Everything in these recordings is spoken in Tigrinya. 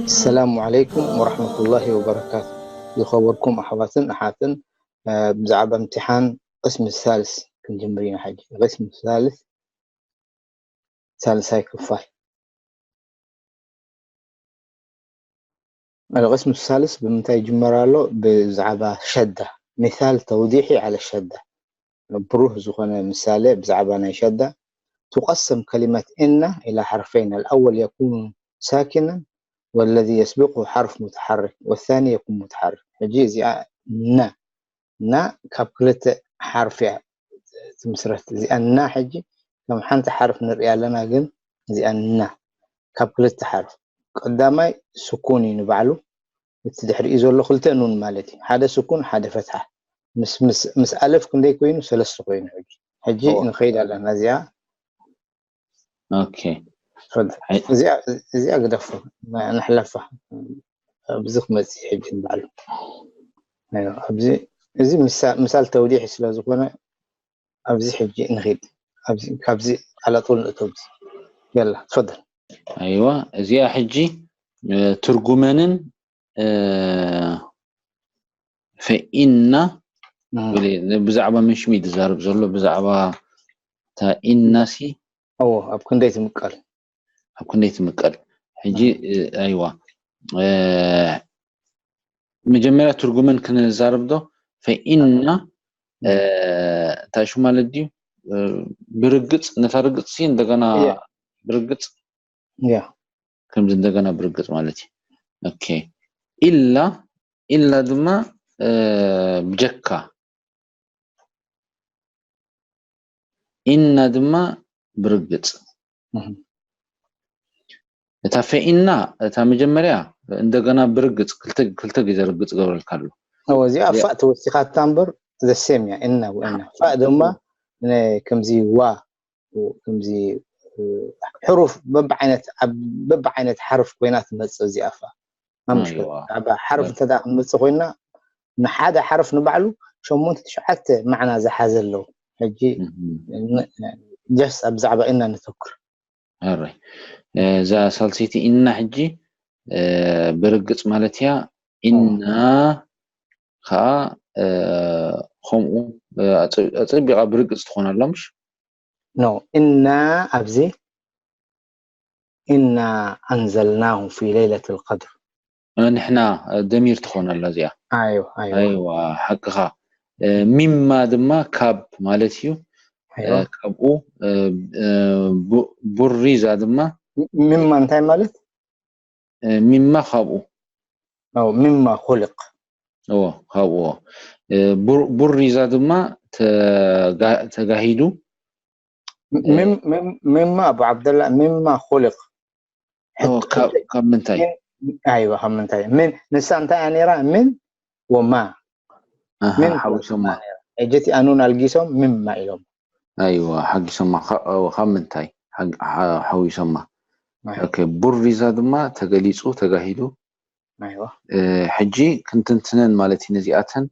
السلام عليكم ورحمة الله وبركاته. ዝኸበርኩም ኣሕዋትን ኣሓትን፣ እ፣ ብዛዕባ እምትሓን ቅስሚ ሳልስ ክንጅምር ኢና ሕጂ። ቅስሚ ሳልስ፣ ሳልሳይ ክፋል። القسم الثالث ብምንታይ ይጅመር ኣሎ? ብዛዕባ ሸዳ። مثال توضيحي على الشدة. ብሩህ ዝኾነ ምሳሌ ብዛዕባ ናይ ሸዳ። تقسم كلمة إن إلى حرفين، الأول يكون ساكنا والذي يسبقه حرف متحرك والثاني يكون متحرك. ሕጂ እዚኣ ና፣ ና ካብ ክልተ ሓርፍ እያ ትምስረት። እዚኣ ና ሕጂ ከም ሓንቲ ሓርፍ ንሪኣ ኣለና፣ ግን እዚኣ ና ካብ ክልተ ሓርፍ። ቀዳማይ ስኩን እዩ ንባዕሉ፣ እቲ ድሕሪኡ ዘሎ ክልተ ኑን ማለት እዩ። ሓደ ስኩን፣ ሓደ ፈትሓ። ምስ፣ ምስ፣ ምስ ኣለፍ ክንደይ ኮይኑ? ሰለስተ ኮይኑ። ሕጂ፣ ሕጂ እዎ። ንኸይድ ኣለና። እዚኣ ኦኬ። ትፈል-፣ ኣይ- እዚኣ፣ እዚኣ ግደፎ፣ ን-፣ ንሕለፋ። ኣብዚ ክመጽእ ሕጂ ንባዕሉ። ኣይዋ፣ ኣብዚ፣ እዚ ምሳ-፣ ምሳል ተውዲሒ ስለ ዝኾነ፣ ኣብዚ ሕጂ ንኺድ። ኣብዚ፣ ካብዚ ኣላጦል ንእቶ። ኣብዚ። የላ፣ ትፈደል። ኣይዋ፣ እዚኣ ሕጂ፣ እ፣ ትርጉመንን፣ እ፣ ፈኢና እም። ብለ-፣ ብዛዕባ ምንሽሚ ዝዛረብ ዘሎ፣ ብዛዕባ እታ ኢናሲ። እዎ፣ ኣብ ክንደይ ትምቀል? ኣብ ክንደይ ትምቀል? ሕጂ፣ እ፣ ኣይዋ፣ እ፣ መጀመርያ ትርጉመን ክንዛረብ ዶ? ፈኢና፣ እ፣ እንታይ ሽሙ ማለት ድዩ? እ፣ ብርግጽ፣ ነታ ርግጽ ሲ እንደገና እያ። ብርግጽ እያ። ከምዚ እንደገና ብርግጽ ማለት እዩ። ኦኬ። ኢላ፣ ኢላ ድማ፣ እ፣ ብጀካ። ኢና ድማ ብርግጽ። እህ። እታ ፈኢና፣ እታ መጀመርያ እንደገና ብርግጽ፣ ክልተ፣ ክልተ ግዜ ርግጽ ገብረልካ ኣሎ። እዎ፣ እዚኣ እዚኣ ፋእ ተወሲኻታ እምበር ዘሴም እያ፣ እና ወእና። ፋእ ድማ ነ-፣ ከምዚ ዋ፣ ከምዚ፣ እ፣ ሕሩፍ በብዓይነት፣ ኣብ በብዓይነት ሓርፍ ኮይና ትመጽእ እዚኣ ፋእ። ኣምሽ ኣይዋ። ኣብ ሓርፍ በል። እንተ ደኣ ክንመጽእ ኮይና፣ ንሓደ ሓርፍ ንባዕሉ ሸሞንተ ትሽዓተ ማዕና ዝሓዘ ኣለዎ። ሕጂ እህ። ን-፣ ጀስት ኣብ ብዛዕባ ኢና ነተኩር። ኣራይ። እ፣ እዛ ሳልሰይቲ ኢና ሕጂ፣ እ፣ ብርግጽ ማለት እያ። ኢና ኸኣ፣ እ፣ ከምኡ፣ እ፣ ኣጸ-፣ ኣጸቢቓ ብርግጽ ትኾን ኣላ፣ ምሽ? ኖ፣ እና ኣብዚ፣ ኢና ኣንዘልናሁ ፊ ለይለትል ቀድር። እ፣ ንሕና፣ እ፣ ደሚር ትኾን ኣላ እዚኣ። ኣይዋ፣ ኣይዋ። ኣይዋ፣ ሓቅኻ። እ፣ ሚማ ድማ ካብ ማለት እዩ። ኣይዋ። እ፣ ካብኡ፣ እ፣ እ፣ ቡ-፣ ቡሪዛ ድማ። ሚ-፣ ሚማ እንታይ ማለት? እ፣ ሚማ ካብኡ። ኣው፣ ሚማ ኹልቅ። እዎ፣ ካብኡ። እ፣ ቡር-፣ ቡሪዛ ድማ ተጋ-፣ ተጋሂዱ። ም-፣ እ፣ ሚም-፣ ሚም-፣ ሚማ ኣቡ ዓብደላ፣ ሚማ ኹልቅ። እዎ፣ ሕት-፣ ካብ፣ ሕት-፣ ካብ ምንታይ? ምን፣ ኣይዋ፣ ካብ ምንታይ? ምን፣ ንሳ እንታይ እያ ነይራ? ምን ወማ። ኣሃ፣ ምን ሓዊሶማ። ወማ ነይራ። ሕጂ እቲኣ ኑን ኣልጊሶም ሚማ ኢሎም። ኣይዋ፣ ሓጊሶማ። ካ-፣ እዎ፣ ካብ ምንታይ? ሓግ-፣ ሓ-፣ ሓዊሶማ። ኣይዋ። ኦኬ፣ ቡሪዛ ድማ ተገሊጹ፣ ተጋሂዱ። ኣይዋ። እ፣ ሕጂ ክንትንትነን ማለት እዩ ነዚኣተን።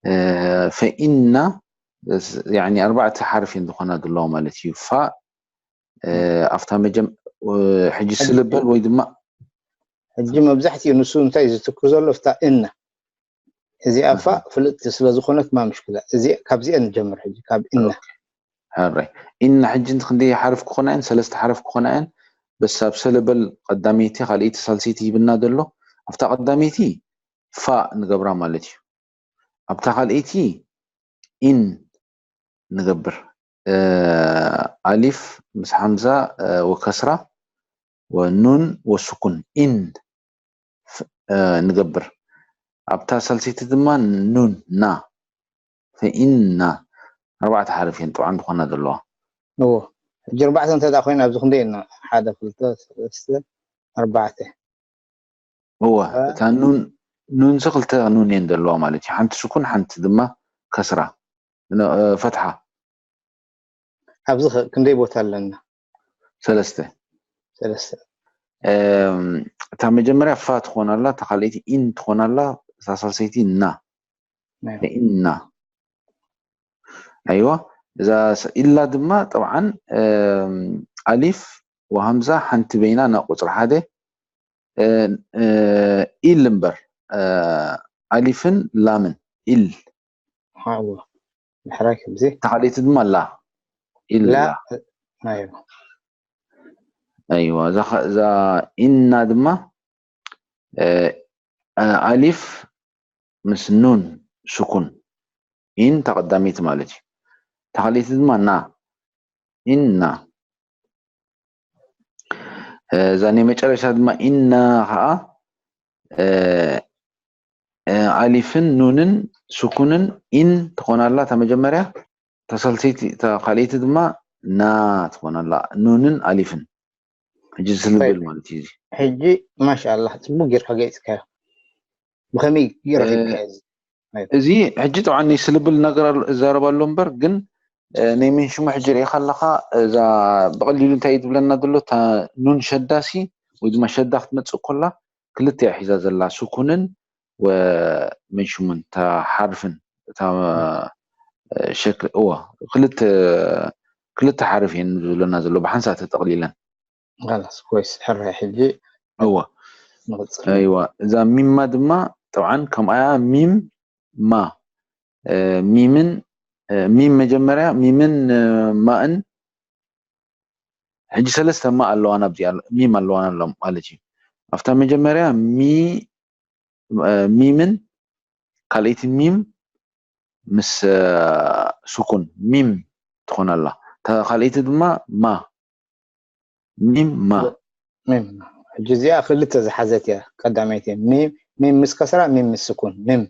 እ፣ ፈኢና፣ ስ-፣ ያኒ ኣርባዕተ ሓርፍ እየን ዝኾና ዘለዋ ማለት እዩ። ፋእ፣ እ፣ ኣብታ መጀም-፣ እ፣ ሕጂ ሕጂ ስለበል ወይ ድማ ሕጂ መብዛሕትኡ ንሱ እንታይ ዝትኩር ዘሎ? ፍታ እና። እዚኣ ፋእ እህ። ፍልጥቲ ስለ ዝኾነት ማ ምሽክላ። እዚ፣ ካብዚኣ ንጀምር ሕጂ፣ ካብ እና። ኦኬ። ሕራይ። ኢና ሕጂ ክንደይ ሓርፍ ክኾና እየን? ሰለስተ ሓርፍ ክኾና እየን። በስ ኣብ ሰለበል ቀዳመይቲ፣ ካልኣይቲ፣ ሳልሰይቲ ሂብና ዘሎ። ኣብታ ቀዳመይቲ ፋእ ንገብራ ማለት እዩ። ኣብታ ካልኣይቲ ኢን ንገብር። እ፣ ኣሊፍ ምስ ሓምዛ፣ እ፣ ወከስራ ወኑን ወስኩን ኢን ፍ-፣ እ፣ ንገብር። ኣብታ ሳልሰይቲ ድማ ኑን ና። ፈኢና። ኣርባዕተ ሓርፍ እየን ጥዑም ዝኾና ዘለዋ። እዎ። ሕጂ ኣርባዕተ እንተ ደኣ ኮይና ኣብዚ ክንደይ እና? ሓደ፣ ክልተ፣ ሰለስተ፣ ኣርባዕተ። እወ፣ እ? እታ ኑን፣ ኑንሲ ክልተ ኑን እየን ዘለዋ ማለት እዩ። ሓንቲ ስኩን፣ ሓንቲ ድማ ከስራ። ነ-፣ እ፣ ፈትሓ። ኣብዚ ኸ ክንደይ ቦታ ኣለና? ሰለስተ። ሰለስተ። እም፣ እታ መጀመርያ ፋ ትኾን ኣላ፣ እታ ካልኣይቲ ኢን ትኾን ኣላ፣ እታ ሳልሰይቲ ና። ናይ። ኢና። ኣይዋ፣ እዛ ስ- ኢላ ድማ ጠብዓን እም፣ ኣሊፍ ወሃምዛ ሓንቲ በይና ናብ ቁፅሪ ሓደ እ፣ እ፣ ኢል እምበር እ፣ ኣሊፍን ላምን ኢል ሓዎ ምሕራይ ከምዚ ተኻሊቲ ድማ ላ ኢል ላ ላ ኣዮ ኣይዋ እዛ ኸ- እዛ ኢና ድማ እ፣ እ፣ ኣሊፍ ምስ ኑን ስኩን ኢን ተቐዳሚት ማለት እዩ። ተኻሊቲ ድማ ና ኢና እዛ ናይ መጨረሻ ድማ ኢና ከዓ ኣሊፍን ኑንን ስኩንን ኢን ትኾናላ እታ መጀመርያ ተሰልሰይቲ እታ ካልኣይቲ ድማ ና ትኾናላ ኑንን ኣሊፍን ሕጂ ዝልብል ማለት እዩ። ሕጂ ማሻኣላ ፅቡቅ ጌርካ ገይፅካዮ። ብከመይ ረኺብካ እዚ እዚ ሕጂ ጠብዓ ናይ ስልብል ነገር እዛረብ ኣሎ እምበር ግን ናይ መንሽሙ ሕጂ ርኢኻ ኣለኻ እዛ ብቐሊሉ እንታይ እዩ ዝብለና ዘሎ እታ ኑን ሸዳሲ ወይ ድማ ሸዳ ክትመፅእ ኮላ ክልተ እያ ሒዛ ዘላ ስኩንን ወመንሽሙን እታ ሓርፍን እታ ሸክል እዋ ክልተ ክልተ ሓርፍ እየን ዝብለና ዘሎ ብሓንሳእ ተጠቕሊለን ላስ ኮይስ ሕራይ ሕጂ እዋ ንቕፅል እዋ እዛ ሚማ ድማ ጠብዓን ከምኣያ ሚም ማ ሚምን ሚም መጀመርያ ሚምን ማእን ሕጂ ሰለስተ ማ ኣለዋና ኣብዚኣ ሚም ኣለዋና ኣሎ ማለት እዩ ኣብታ መጀመርያ ሚምን ካልኣይቲ ሚም ምስ ስኩን ሚም ትኾን ኣላ ካልኣይቲ ድማ ማ ሚም ማ ሚም ሕጂ እዚኣ ክልተ ዝሓዘት እያ ቀዳመይቲ ሚም ሚም ምስ ከስራ ሚም ምስ ስኩን ሚም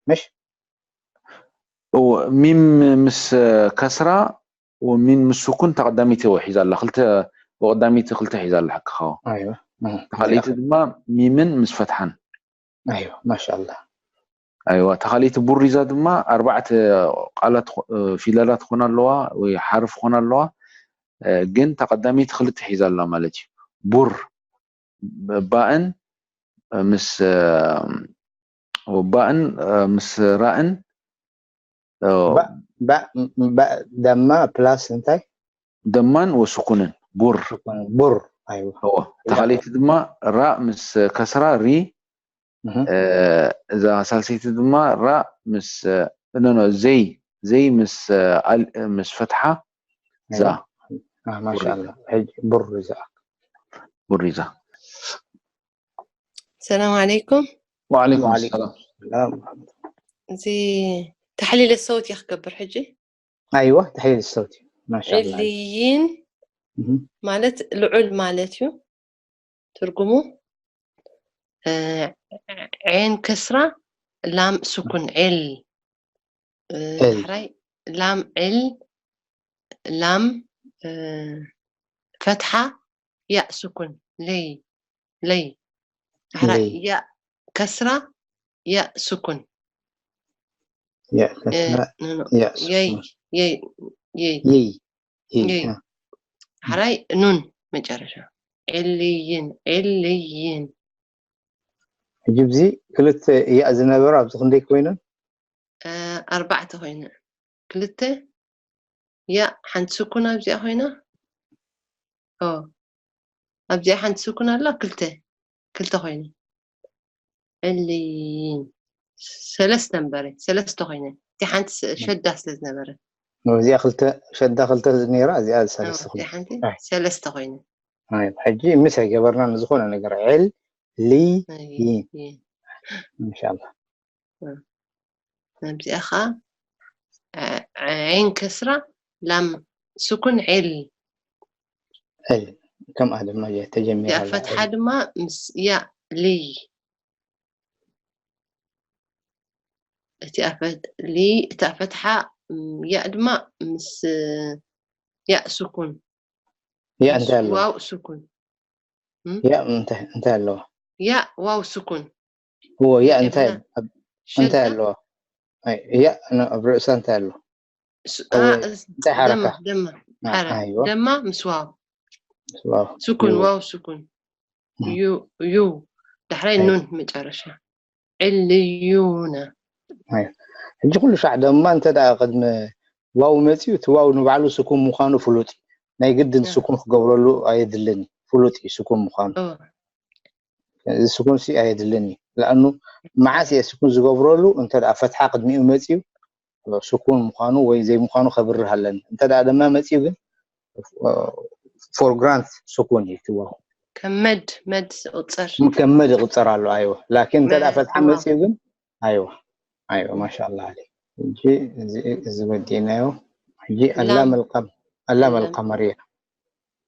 ምሽ ሚም ምስ ከስራ ሚም ምስ ስኩን ተቐዳሚት ሒዛ ኣላ ክልተ ብቐዳሚት ክልተ ሒዛ ኣላ ሕክኻዎ ኣይዋ ተኻሊቲ ድማ ሚምን ምስ ፈትሓን ኣይዋ ማሻላ ኣይዋ ተኻሊቲ ቡሪዛ ድማ ኣርባዕተ ቃላት ፊደላት ክኾና ኣለዋ ወይ ሓርፍ ክኾና ኣለዋ ግን ተቐዳሚት ክልተ ሒዛ ኣላ ማለት እዩ ቡር ባእን ምስ ባእን ምስ ራእን ደማ ፕላስ እንታይ ደማን ወስኩንን ቡር ቡር ኣይዋ ተኻሊቲ ድማ ራእ ምስ ከስራ ሪ እዛ ሳልሰይቲ ድማ ራእ ምስ ኖ ዘይ ዘይ ምስ ምስ ፈትሓ ዛ ማሻላ ሕጂ ቡር እዛ ቡሪዛ ሰላም ዓለይኩም ወዓለይኩም ሰላም እዚ ተሕሊለ ሰውት እየ ክገብር ሕጂ ኣይዋ ተሕሊለ ሰውት እዩ ማሻላ ዕልይን ማለት ልዑል ማለት እዩ ትርጉሙ ዔን ከስራ ላም ስኩን ዒል ዳሕራይ ላም ዒል ላም ፈትሓ ያእ ስኩን ለይ ለይ ዳሕራይ ያእ ከስራ ያእ ስኩን ያእ ከስራ ያእ የይ ስኩን የይ የይ ይይ ይይ ዳሕራይ ኑን መጨረሻ ዕልይን ዕልይን ሕጂ ብዚ ክልተ ያእ ዝነበሩ ኣብዚ ክንደይ ኮይነን ኣርባዕተ ኮይነ ክልተ ያእ ሓንቲ ስኩን ኣብዚኣ ኮይና ኣብዚኣ ሓንቲ ስኩን ኣላ ክልተ ክልተ ኮይነ ዕልይን ሰለስተ እምበረ ሰለስተ ኮይነ እቲ ሓንቲ ሸዳ ስለ ዝነበረ እዚኣ ክልተ ሸዳ ክልተ ነራ እዚኣ ሰለስተ እዚኣ ሓንቲ ሰለስተ ኮይነ ሕጂ ምስ ኣይገበርና ንዝኾነ ነገር ዕል ሊ ይን እንሻላ ኣብዚኣ ከዓ ዐይን ከስራ ላም ስኩን ዒል ዒል ከምኣ ድማ ተጀሚራ ፈትሓ ድማ ምስ ያ ልይ እቲኣ ሊ እታ ፈትሓ ያ ድማ ምስ ያ ስኩን ያ እንታይ ኣለዋ ዋው ስኩን ያ እንታይ ኣለዋ ያ ዋው ስኩን እዎ ያ እንታይ እንታይ ኣለዋ ያ ኣብ ርእሳ እንታይ ኣሎ እንታይ ሓረካ ደማ ምስ ዋው ስኩን ዋው ስኩን ዩ ዳሕራይ ኑን መጨረሻ ዕልዩነ ሕጂ ኩሉ ሻዕ ደማ እንተ ደኣ ቅድሚ ዋው መፅዩ፣ እቲ ዋው ንባዕሉ ስኩን ምዃኑ ፍሉጥ እዩ። ናይ ግድን ስኩን ክገብረሉ ኣየድልን እዩ። ፍሉጥ እዩ ስኩን ምዃኑ። እዚ ስኩን ሲ ኣየድልን እዩ። ለኣኑ መዓስ እየ ስኩን ዝገብረሉ? እንተ ደኣ ፈትሓ ቅድሚኡ መፅዩ ስኩን ምዃኑ ወይ ዘይምዃኑ ከብርህ ኣለኒ። እንተ ደኣ ድማ መፅዩ ግን for granted ስኩን እዩ እቲ ዋው። ከም መድ መድ ዝቑፀር ከም መድ ይቑፀር ኣሎ። ኣይወ ላኪን እንተ ደኣ ፈትሓ መፅዩ ግን ኣይወ ኣይወ ማሻላ ኣለ። ሕጂ እዚ ወዲእናዮ። ሕጂ ኣላም ኣልቀመርያ።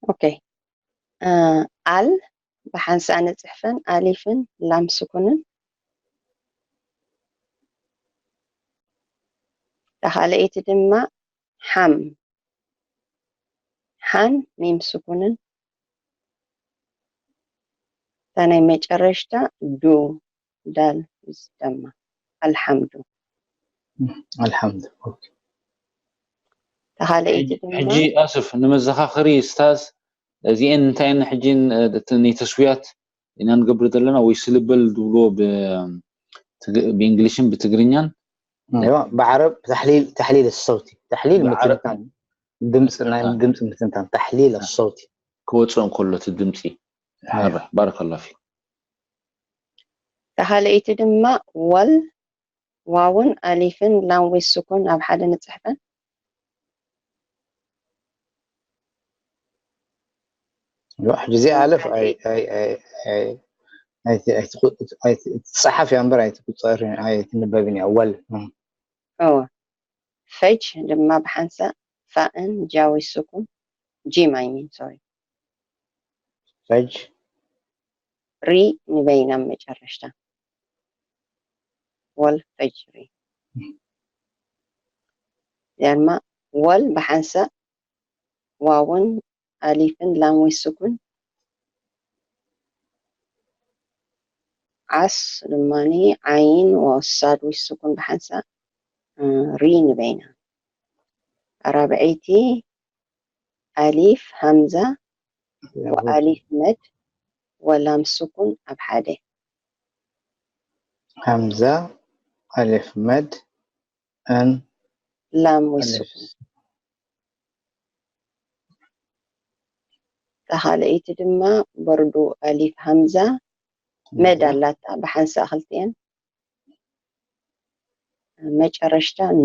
ኦኬ። ኣል ብሓንሳእ ንፅሕፈን ኣሊፍን ላም ስኩንን። ተኻልኣይቲ ድማ ሓም ሓን ሚም ስኩንን። እታ ናይ መጨረሽታ ዱ ዳል ዝደማ ኣልሓምዱ። ኣልሓምዱ። ተኻልኣይቲ ድማ ሕጂ ኣስፍ ንመዘኻኸሪ ስታዝ እዚኤን እንታይ ሕጂ ንተስውያት ኢና ንገብር ዘለና ወይ ስልበል ዝብልዎ ብእንግሊሽን ብትግርኛን ብዓረብ ተሕሊል ተሕሊል ሰውቲ ተሕሊል ምትንታን ድምፂ ናይ ድምፂ ምትንታን ተሕሊል ሰውቲ ክወፅእ እንከሎ እቲ ድምፂ። ባረከላ ፊ ተኻልኣይቲ ድማ ወል ዋውን ኣሊፍን ላም ወይ ስኩን ኣብ ሓደ ንፅሕፈን። ሕጂ እዚኣ ኣለፍ ትፅሓፍ እያ እምበር ኣይትቁፀርን ኣይትንበብን እያ። ወል እወ ፈጅ ድማ ብሓንሳእ ፋእን ጃ ወይ ስኩን ጂም ኣይሚን ሶሪ ፈጅ ሪ ንበይና መጨረሽታ ወል ፈጅሪ ያማ ወል ብሓንሳእ ዋውን ኣሊፍን ላም ወይ ስኩን ዓስ ድማኒ ዓይን ወሳድ ወይ ስኩን ብሓንሳእ ሪ ንበይና ራብዐይቲ ኣሊፍ ሃምዛ ወኣሊፍ መድ ወላም ስኩን ኣብ ሓደ ሃምዛ ኣሊፍ መድ ን ላም ወይ ስኩን ተኻልኣይቲ ድማ በርዱ ኣሊፍ ሃምዛ መድ ኣላታ ብሓንሳእ ክልቲኤን መጨረሽታ ኑ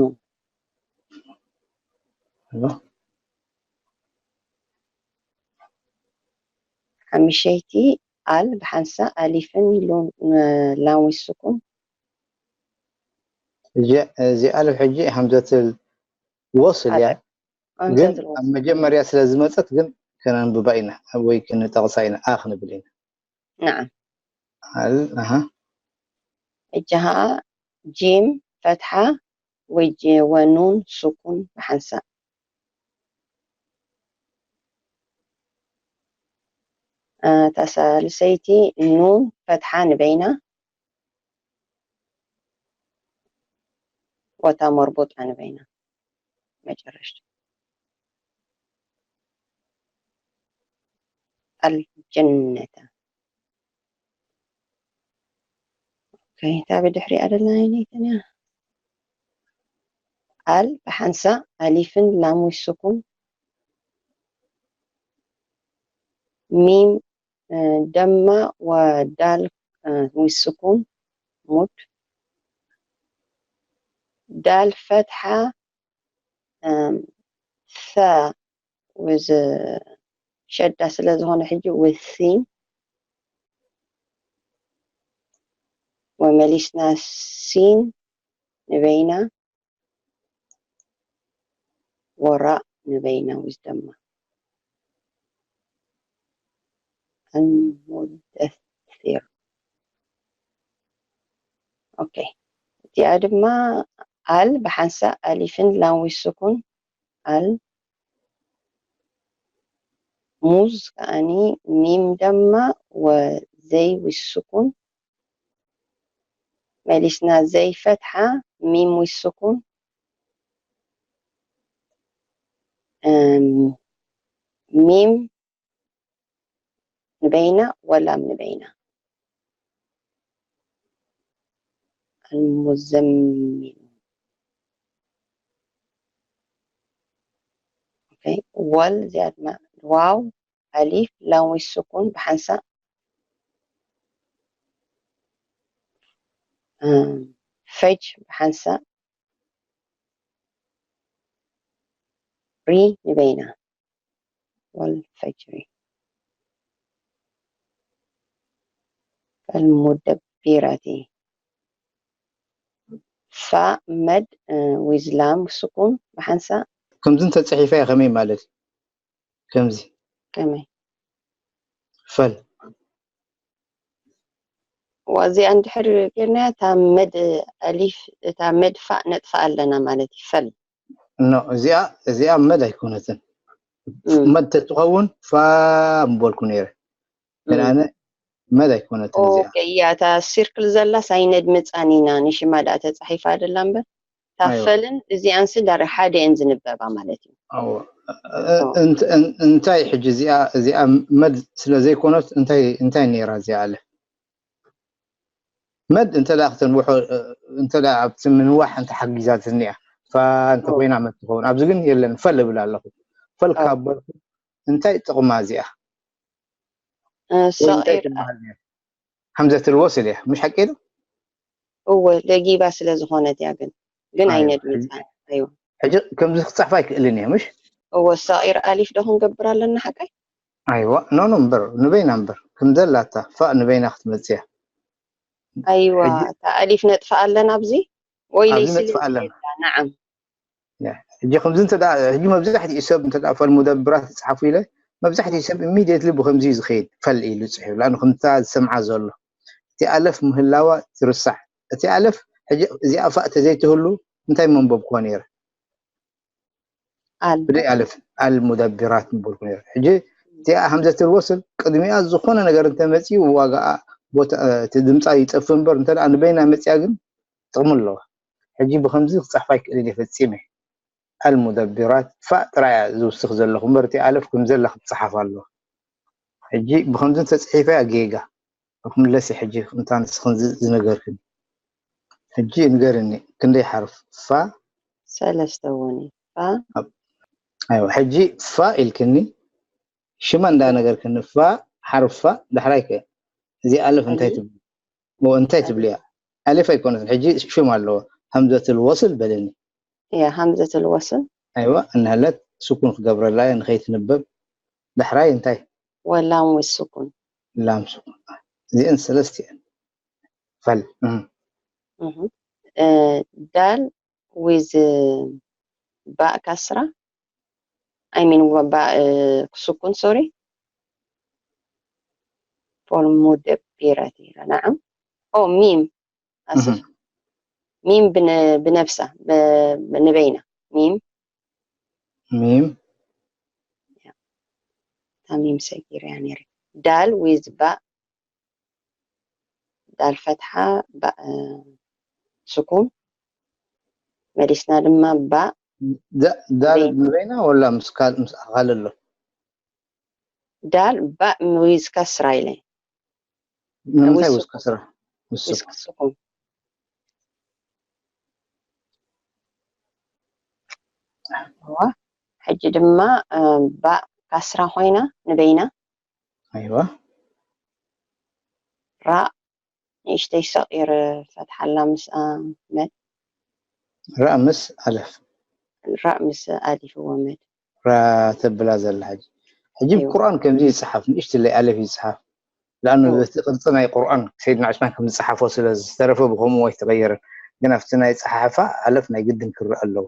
ሓምሸይቲ ኣል ብሓንሳእ ኣሊፍን ላም ወይ ስኩን እዚ ኣልፍ ሕጂ ሃምዘትል ወስል እያ ግን ኣብ መጀመርያ ስለ ዝመፀት ግን ከነንብባ ኢና ወይ ክንጠቕሳ ኢና ኣ ክንብል ኢና نعم هل أها እጃሃ ጂም ፈትሓ ወኑን ሱኩን ብሓንሳእ እታ ሳልሰይቲ ኑን ፈትሓ ንበይና ወታ መርቡጣ ንበይና መጨረሽታ ኣልጀነተ እንታይ ብድሕሪኣ ደላ ኣይነይትን እያ ኣል ብሓንሳ ኣሊፍን ላም ዊስኩም ሚም ደማ ወዳል ዊስኩም ሙድ ዳል ፈትሓ ث with ሸዳ ስለ ዝኾነ ሕጂ with ሲን ወመሊስና ሲን ንበይና ወራእ ንበይና with ደማ المدثر okay እዚኣ ድማ ኣል ብሓንሳእ ኣሊፍን ላም ዊስኩን ኣል ሙዝ ከኣኒ ሚም ደማ ወዘይ ዊስኩን መሊስና ዘይ ፈትሓ ሚም ዊስኩን ሚም ንበይና ወላም ንበይና المزمل ኦኬ። ወል እዚኣ ድማ ዋው፣ ኣሊፍ፣ ላም ዊዝ ሱኩን ብሓንሳእ። እም፣ ፈጅ ብሓንሳእ። ሪ ንበይና። ወል ፈጅሪ። ፈልሙደቢራቲ። ፋ መድ፣ እ፣ ዊዝ ላም ሱኩን ብሓንሳእ። ከምዚ እንተፅሒፋዮ ከመይ ማለት እዩ? ከምዚ ከመይ? ፈል ዋዚኣ እንድሕር ጌርናያ፣ እታ መድ ኣሊፍ፣ እታ መድ ፋእ ነጥፋ ኣለና ማለት እዩ። ፈል። ኖ፣ እዚኣ፣ እዚኣ መድ ኣይኮነትን። እም፣ መድ ተትኸውን ፋ ምበልኩ ነይረ። ግን እም። ኣነ መድ ኣይኮነትን እዚኣ። ኦኬ፣ እያ፣ እታ ሲርክል ዘላስ ኣይነድምፃን ኢና፣ ንሽማ ደኣ ተፃሒፋ ደላ እምበር። እታ ኣይዋ። ፈልን እዚኣንስ ዳር ሓደ እየን ዝንበባ ማለት እዩ። ኣዎ። እ-፣ ኦ። እንት-፣ እን-፣ እንታይ ሕጂ እዚኣ፣ እዚኣ መድ ስለ ዘይኮነት እንታይ፣ እንታይ ነይራ እዚኣ ኣለ? መድ እንተ ደኣ ክተንውሖ፣ እ፣ እንተ ደኣ ኣብቲ ምንዋሕ እንተ ሓጊዛትኒ እያ። ፋ እንተ ኦ። ኮይና መድ ትኸውን። ኣብዚ ግን የለን፣ ፈል እብል ኣለኹ። ፈል ኦ። ካብ በልኩ እንታይ ጥቕማ እዚኣ? እ፣ ወይ እንታይ ሰቒር፣ ትበሃል እያ? ሃምዘትል ወስል እያ። ምሽ ሓቂ ዶ? እወ፣ ለጊባ ስለ ዝኾነት እያ። ግን፣ ግን ኣይዋ፣ ኣይነድምፃን። ኣይዋ። ሕጂ ከምዚ ክጻሕፋ ኣይክእልን እየ፣ ምሽ? እወ፣ ሰቒር ኣሊፍ ዶ ክንገብር ኣለና ሓቀይ? ኣይዋ፣ ኖ፣ ኖ፣ እምበር፣ ንበይና እምበር። ከም ዘላታ፣ ፋእ ንበይና ክትመጽእ እያ። ኣይዋ፣ ሕጂ እታ ኣሊፍ ነጥፋ ኣለና ኣብዚ? ወይ ኣብዚ ለይሲ ነጥፋ ኣለና። ለይሲ፣ ናዓም። ያ፣ ሕጂ ከምዚ እንተ ደኣ፣ ሕጂ መብዛሕትኡ ሰብ እንተ ደኣ ፈል ሙደብራት ይጽሓፉ ኢለ፣ መብዛሕትኡ ሰብ ኢሚድየትሊ ብኸምዚ እዩ ዝኸይድ፣ ፈል ኢሉ ጽሒፉ። ለኣኑ ከምታ ዝሰምዓ ዘሎ። እቲ ኣለፍ ምህላዋ ትርሳዕ። እቲ ኣለፍ፣ ሕጂ እዚኣ ፋእ ተዘይትህሉ እንታይ መንበብክዋ ነይረ? ኣል። ብደይ ኣለፍ፣ ኣል ሙደብራት ምበልኩ ነይረ። ሕጂ እቲኣ ሃምዘትል ወስል ቅድሚኣ ዝኾነ ነገር እንተመጺኡ ዋጋኣ፣ ቦታ፣ እቲ ድምጻ ይጠፍእ እምበር፣ እንተ ደኣ ንበይና መጺኣ ግን ጥቕሚ ኣለዋ። ሕጂ ብኸምዚ ክጸሕፋ ኣይክእልን እየ ፈጺመ። ኣል ሙደብራት ፋእ ጥራይ እያ ዝውስኽ ዘለኹ እምበር፣ እቲ ኣለፍ ከም ዘላ ክትጸሓፍ ኣለዋ። ሕጂ ብኸምዚ እንተጽሒፈ እያ ጌጋ። ክምለስ እየ ሕጂ፣ እንታ ንስኽን ዝ-፣ ዝነገርክን። ሕጂ ንገርኒ፣ ክንደይ ሓርፍ? ፋ? ሰለስተ እውን እዩ። ፋ። ኣይዋ፣ ሕጂ ፋ ኢልክኒ፣ ሽማ እንዳነገርክኒ፣ ፋ፣ ሓርፍ ፋ፣ ዳሕራይ ከ? እዚ ኣለፍ እንታይ ኣሊ። ትብሊ? ኦ፣ እንታይ ትብልያ? ኣሊፍ ኣይኮነትን፣ ሕጂ ሽም ኣለዎ። ሃምዘትል ወስል በልኒ። እያ፣ ሃምዘትል ወስል። ኣይዋ፣ እንሀለት ስኩን ክገብረላ እየ፣ ንኸይትንበብ። ዳሕራይ እንታይ? ወላም ዊዝ ስኩን። ላም ስኩን። እዚአን ሰለስቲአን። ፈል። እም። እህ። እ፣ ዳል ዊዝ ባእ ካስራ። ኣይ ሚን፣ ባእ፣ እ፣ ስኩን፣ ሶሪ። ፎል ሙደቢራት ኢላ፣ ናዓም። ኦ፣ ሚም። ኣስፍ። እህ። ሚም ብነ-፣ ብነፍሳ፣ ብ-፣ ንበይና። ሚም። ሚም። እታ ሚም ሰጊረያ ነይረ። ዳል ዊዝ ባእ፣ ዳል ፈትሓ፣ ባእ፣ እ፣ ስኩን። መሊስና ድማ ባእ። ዳ-፣ ዳል ንበይና። ንበይና ወላ ምስ ካል-፣ ምስ ካልእ ኣሎ? ዳል ባእ ዊዝ ከስራ ኢለ። ንምንታይ ዊዝ ዊዝ ከስራ? ምስ ዊዝ ስኩን። ከስኩም። እዋ፣ ሕጂ ድማ፣ እ፣ ባእ ካስራ ኮይና ንበይና። ኣይዋ። ራእ ንእሽተይ ሰቒር ፈትሓላ ምስ ኣመድ። ራእ ምስ ኣለፍ። ራእ ምስ ኣሊፍ ወመድ። ራ ተብላ ዘላ ሕጂ። ሕጂ እዎ። ቁርኣን ከምዚ ይጽሓፍ፣ ንእሽትለይ ኣለፍ ይጽሓፍ። ለኣኑ እዎ። በቲ ቅርጺ ናይ ቁርኣን ሰይድና ዑስማን ከም ዝጸሓፎ ስለ ዝተረፈ ብኸምኡ ኣይተቐየረን። ግን ኣብቲ ናይ ጸሓሕፋ ኣለፍ ናይ ግድን ክረአ ኣለዎ።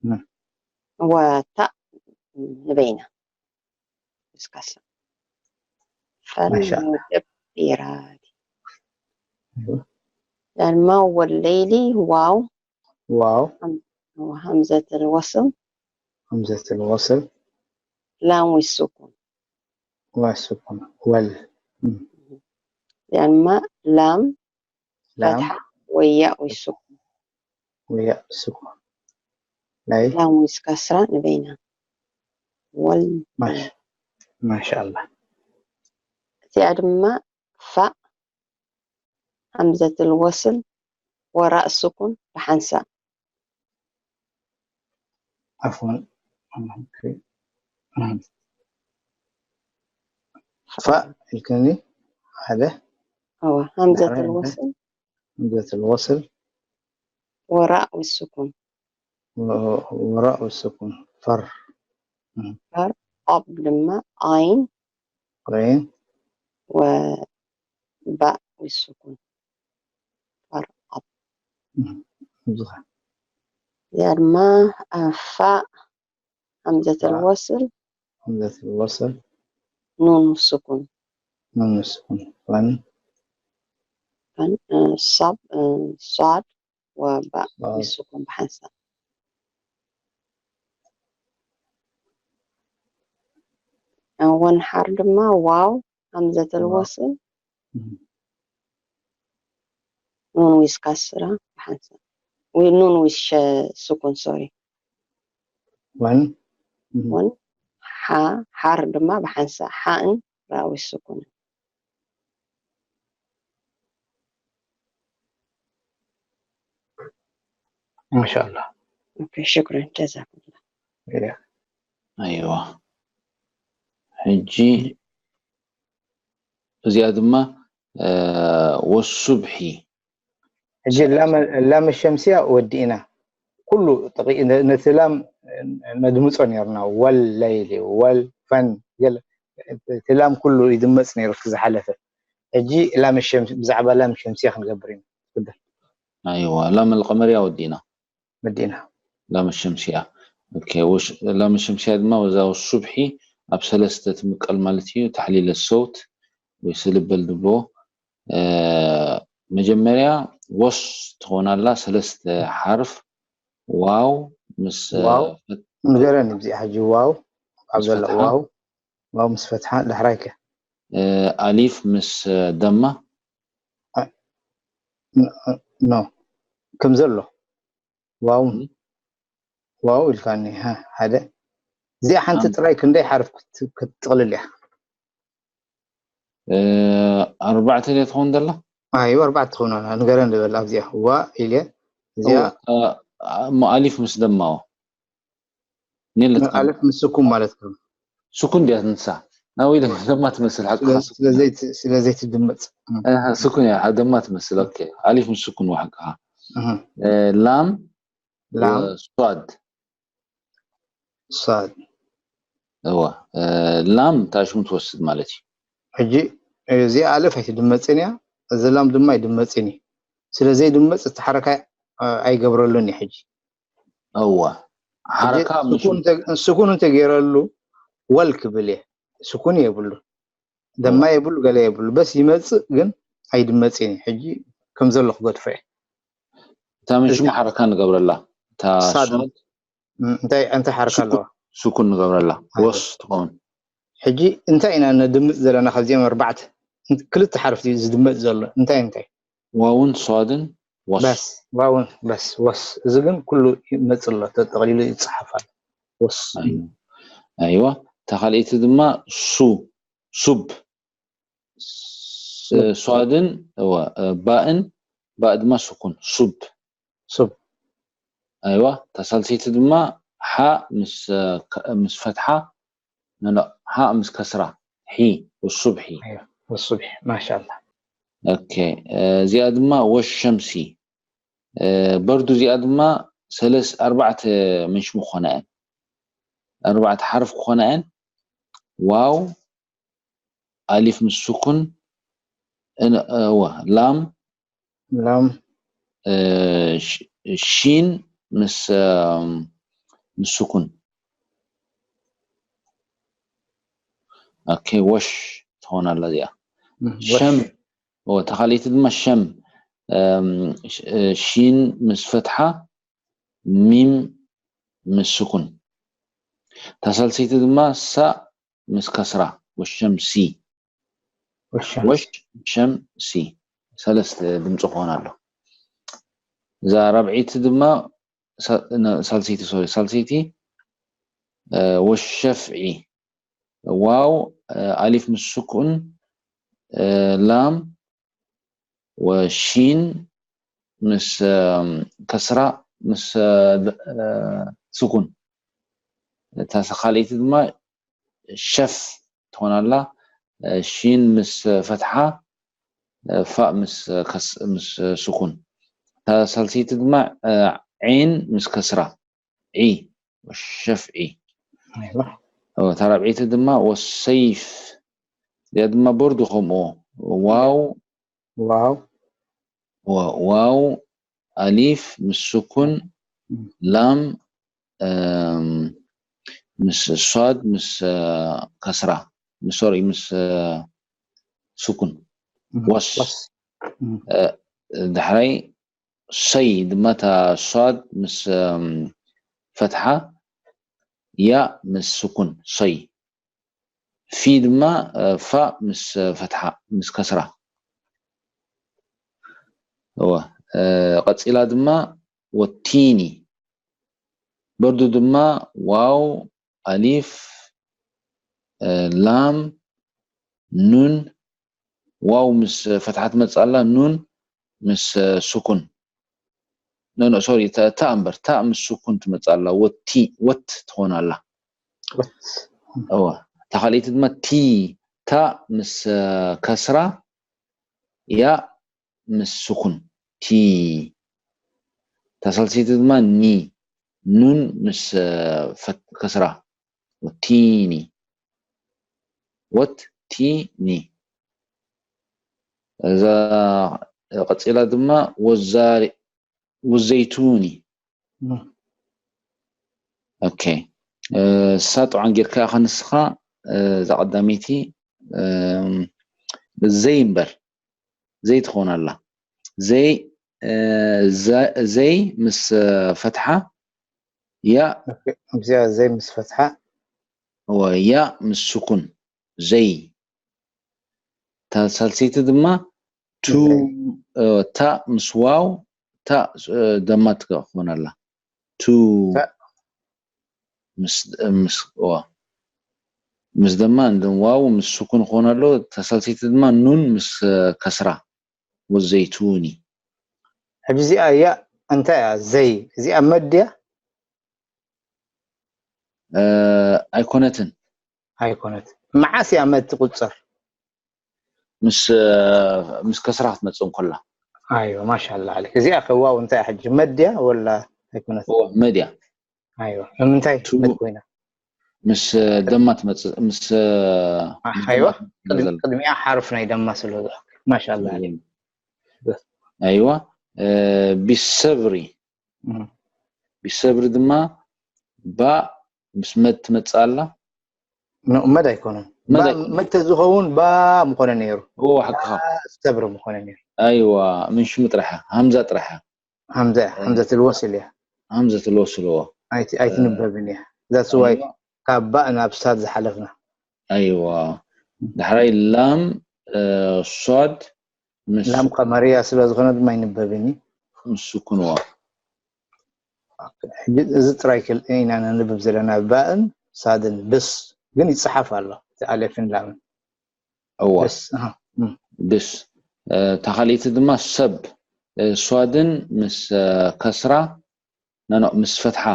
እም። ዋታ ንበይና። እስካስ። ማሻ። ፈልሙደቢራት። እዎ። ዳልማ ወለይሊ ዋው። ዋው። ሃም-፣ ወሃምዘተል ወስል። همزة الوصل. ላም ዊዝ ሱኩን። والسكون. ወል። እም። ዳልማ ላም ላም። ፈትሓ ወያእ ዊዝ ሱኩን። ወያእ ሱኩን። ናይ። ላም ዊዝ ከስራ ንበይና። ወል። ማሽ-፣ ማሻኣላ። እቲኣ ድማ ፋእ ሃምዘትል ወስል ወራእ ሱኩን ብሓንሳእ። ዓፍወን። ፋእ ኢልክኒ ሓደ هو همزة الوصل همزة الوصل وراء والسكون وراء السكون ፈር ፈር ኣብ ድማ ዓይን ዓይን ወባእ والسكون ፈር ኣብ ብዙኻ እዚኣ ድማ ፋእ همزة الوصل همزة الوصل ኑን ስኩን ኑን ስኩን ፈን ሳብ ሷድ ወባእ ስኩን ብሓንሳብ ወንሓር ድማ ዋው همزة الوصل ኑን ዊዝ ካስራ ብሓንሳብ ወይ ኑን ዊዝ ስኩን ሶሪ ወን ወን ሓ ሓር ድማ ብሓንሳብ ሓእን ራዊ ስኩን ማሻላ ኦኬ ሽክረን ጀዛኩም ኣይዋ ሕጂ እዚኣ ድማ ወሱብሒ ሕጂ ላም ሸምስያ ወዲእና ኩሉ ነቲ ላም ነድምፆ ነርና ወል ለይሊ ወል ፈን እቲ ላም ኩሉ ይድመፅ ነይሩ ዝሓለፈ ሕጂ ላም ሸምስ ብዛዕባ ላም ሸምስያ ክንገብር ኢና ትፍደል ኣይዋ ላም ልቀመርያ ወዲእና ወዲእና ላም ሸምስያ ላም ሸምስያ ድማ ወዛ ሱብሒ ኣብ ሰለስተ ትምቀል ማለት እዩ ታሕሊለ ሰውት ወይ ስልበል ድብሎ መጀመርያ ወስ ትኾናላ ሰለስተ ሓርፍ ዋው ምስ ዋው ንገረኒ ብዚኣ ሕጂ ዋው ኣብ ዘሎ ዋው ዋው ምስ ፈትሓ ዳሕራይ ከ ኣሊፍ ምስ ደማ ኖ ከም ዘሎ ዋው ዋው ኢልካኒ ሓደ እዚኣ ሓንቲ ጥራይ ክንደይ ሓርፍ ክትጥቕልል እያ ኣርባዕተ ድያ ትኸውን ዘላ ኣይ ኣርባዕተ ትኸውን ኣላ ንገረን ዝበል ኣብዚኣ ዋ ኢለ እዚኣ እሞ ኣሊፍ ምስ ደማዎ ኣልፍ ምስ ስኩም ማለት ነው ስኩን ድያ ንሳ ናው ኢለ ደማ ትመስል ሓቂ ስለ ዘይትድመፅ ስኩን እያ ደማ ትመስል ኦኬ ኣሊፍ ምስ ስኩን ሓቅኻ ላም ላም ሷድ ሷድ እዋ ላም ታሽሙ ትወስድ ማለት እዩ ሕጂ እዚ ኣልፍ ኣይትድመፅን እያ እዚ ላም ድማ ኣይድመፅን እዩ ስለ ዘይድመፅ እቲ ሓረካ ኣይገብረሉን እዩ ሕጂ እዋ ሓረካ ስኩን እንተገይረሉ ወል ክብል እየ ስኩን የብሉ ደማ የብሉ ገለ የብሉ በስ ይመፅእ ግን ኣይድመፅን እዩ ሕጂ ከም ዘሎ ክገድፎ እየ እታ መሽሙ ሓረካ ንገብረላ እታ እንታይ እንታይ ሓረካ ኣለዋ ስኩን ንገብረላ ወስ ትኸውን ሕጂ እንታይ ኢና ነድምፅ ዘለና ካብዚኦም ኣርባዕተ ክልተ ሓርፍ ዝድመፅ ዘሎ እንታይ እንታይ ዋውን ሷድን ወስ በስ ዋውን በስ ወስ እዚ ግን ኩሉ ይመፅ ኣሎ ተጠቕሊሉ ይፀሓፍ ኣሎ ወስ ኣይዋ እታ ካልኣይቲ ድማ ሱ ሱብ ሷድን ባእን ባእ ድማ ስኩን ሱብ ሱብ ኣይዋ እታ ሳልሰይቲ ድማ ሓ ምስ ፈትሓ ሓ ምስ ከስራ ሒ ወሱብሒ ወሱብሒ ማሻላ ኦኬ እዚኣ ድማ ወሸምሲ በርዱ እዚኣ ድማ ሰለስ ኣርባዕተ መንሽሙ ክኾና እየን ኣርባዕተ ሓርፍ ክኾና እየን ዋው ኣሊፍ ምስ ስኩን ላም ላም ሺን ምስ ምስ ስኩን ኦኬ ወሽ ትኾን ኣላ እዚኣ ሸም ተኻሊቲ ድማ ሸም ሺን ምስ ፈትሓ ሚም ምስ ስኩን ተሳልሰይቲ ድማ ሳእ ምስ ከስራ ወሸም ሲ ወሽ ሸም ሲ ሰለስተ ድምፂ ክኾን ኣሎ እዛ ረብዒቲ ድማ ሳልሰይቲ ሶሪ ሳልሰይቲ ወሸፍዒ ዋው ኣሊፍ ምስ ስኩን ላም ወሺን ምስ ከስራ ምስ ስኩን እታ ካልኣይቲ ድማ ሸፍ ትኾን ኣላ። እ፣ ሺን ምስ ፈትሓ፣ እ፣ ፋእ ምስ ከስ-፣ ምስ ስኩን። እታ ሳልሰይቲ ድማ፣ እ፣ ዒን ምስ ከስራ፣ ዒ፣ ወሸፍዒ። أيوة. እታ ራብዐይቲ ድማ ወሰይፍ። እዚኣ ድማ በርዱ ከምኡ። ዋው፣ واو. ዋ-፣ ዋው፣ ኣሊፍ ምስ ስኩን፣ ም። ላም፣ እም፣ ምስ ሷድ፣ ምስ፣ እ፣ ከስራ፣ ምስ፣ ሶሪ፣ ምስ፣ እ፣ ስኩን። ም. ወስ። وس. م. እ፣ ዳሕራይ ሰይ ድማ እታ ሷድ ምስ፣ እም፣ ፈትሓ፣ ያ ምስ ስኩን፣ ሰይ። ፊ ድማ፣ እ፣ ፋእ ምስ ፈትሓ፣ ምስ ከስራ። እወ፣ እ፣ ቀጺላ ድማ ወቲኒ። በርዱ ድማ ዋው፣ ኣሊፍ፣ እ፣ ላም፣ ኑን፣ ዋው ምስ ፈትሓ ትመጽእ ኣላ፣ ኑን ምስ፣ እ፣ ስኩን። ኖ፣ ኖ፣ ሶሪ፣ ታ፣ ታ እምበር፣ ታ ምስ ስኩን ትመጽእ ኣላ፣ ወቲ፣ ወት ትኾን ኣላ። وت. እወ፣ እታ ካልኣይቲ ድማ ቲ፣ ታ ምስ፣ እ፣ ከስራ፣ ያ ምስ ስኩን፣ ቲ። እታ ሳልሰይቲ ድማ ኒ፣ ኑን ምስ፣ እ፣ ፈት-፣ ከስራ፣ ወቲኒ። ወት፣ ቲ፣ ኒ። እዛ ቀጺላ ድማ ወዛሪ-፣ ወዘይቱኒ። م. ኦኬ። እ፣ እሳ ጥዑም ጌርካ ኢኻ ንስኻ፣ እ፣ እዛ ቀዳመይቲ፣ እም፣ ዘይ እምበር፣ ዘይ ትኾን ኣላ። ዘይ፣ እ፣ ዘ-፣ ዘይ ምስ፣ እ፣ ፈትሓ፣ ያ፣ أوكي. እዚኣ ዘይ ምስ ፈትሓ። እወ፣ ያ ምስ ስኩን፣ ዘይ። እታ ሳልሰይቲ ድማ ቱ፣ ዘይ. እ፣ ታ ምስ ዋው፣ ታ፣ እ፣ ደማ ትኸውን ኣላ። ቱ ታ። ምስ፣ ምስ፣ እዋ። ምስ ደማ እንድን ዋው ምስ ስኩን ክኾን ኣሎ። እታ ሳልሰይቲ ድማ ኑን ምስ፣ እ፣ ከስራ። ወዘይቱኒ። ሕጂ እዚኣ እያ እንታይ እያ? ዘይ፣ እዚኣ መድ ድያ? እ፣ ኣይኮነትን። ኣይኮነት። መዓስ እያ መድ ትቁጸር? ምስ፣ እ፣ ምስ ከስራ ክትመጽእ እንከላ። ኣይወ፣ ማሻላ ዓለይክ። እዚኣ ከ ዋው እንታይ እያ ሕጂ? መድ ድያ ወላ ኣይኮነት? እወ፣ መድ እያ። ኣይወ፣ ንምንታይ ቱ- መድ ኮይና? ምስ፣ እ፣ ደማ ትመጽእ፣ ምስ፣ እ፣ አ-፣ ምስ ኣይወ፣ ደማ ትመጽእ ቅድሚ-፣ ዘላ። ቅድሚኣ ሓርፍ ናይ ደማ ስለ ዝኾነ። ማሻላ ዓለይክ። ኣይዋ፣ እ፣ ቢሰብሪ። እም። ቢሰብሪ ድማ ባእ ምስ መድ ትመጽእ ኣላ። ኖ፣ መድ ኣይኮነን። መድ ባ-፣ ኣይኮነን። መድ ተዝኸውን ባ ምኾነ ነይሩ። እዎ፣ ሓቅኻ። ሰብሪ ምኾነ ነይሩ። ኣይዋ፣ ምን ሽሙ ጥራሕ እያ። ሃምዛ ጥራሕ እያ። ሃምዛ እያ፣ እ፣ ሃምዘትል ወስል እያ። ሃምዘትል ወስል፣ እዎ። ኣይቲ-፣ ኣይትንበብን እያ። That's why ኣይዋ። ካብ ባእ ናብ ሳድ ዝሓለፍና። ኣይዋ። ዳሕራይ ላም፣ እ፣ ሷድ ምስ ላም ቀመርያ ስለ ዝኾነ ድማ ኣይንበብን እዩ። ምስ ስኩንዋ። ሕጂ እዚ ጥራይ ክል-፣ ኢና ነንብብ ዘለና ባእን ሳድን ብስ ግን ይጽሓፍ ኣሎ። እቲ ኣሌፍን ላምን። እዋ። ብስ፣ ኣሃ፣ እም። ብስ። እ፣ እታ ካልኣይቲ ድማ ሰብ፣ እ፣ ሷድን ምስ፣ እ፣ ከስራ፣ ኖ፣ ኖ፣ ምስ ፈትሓ፣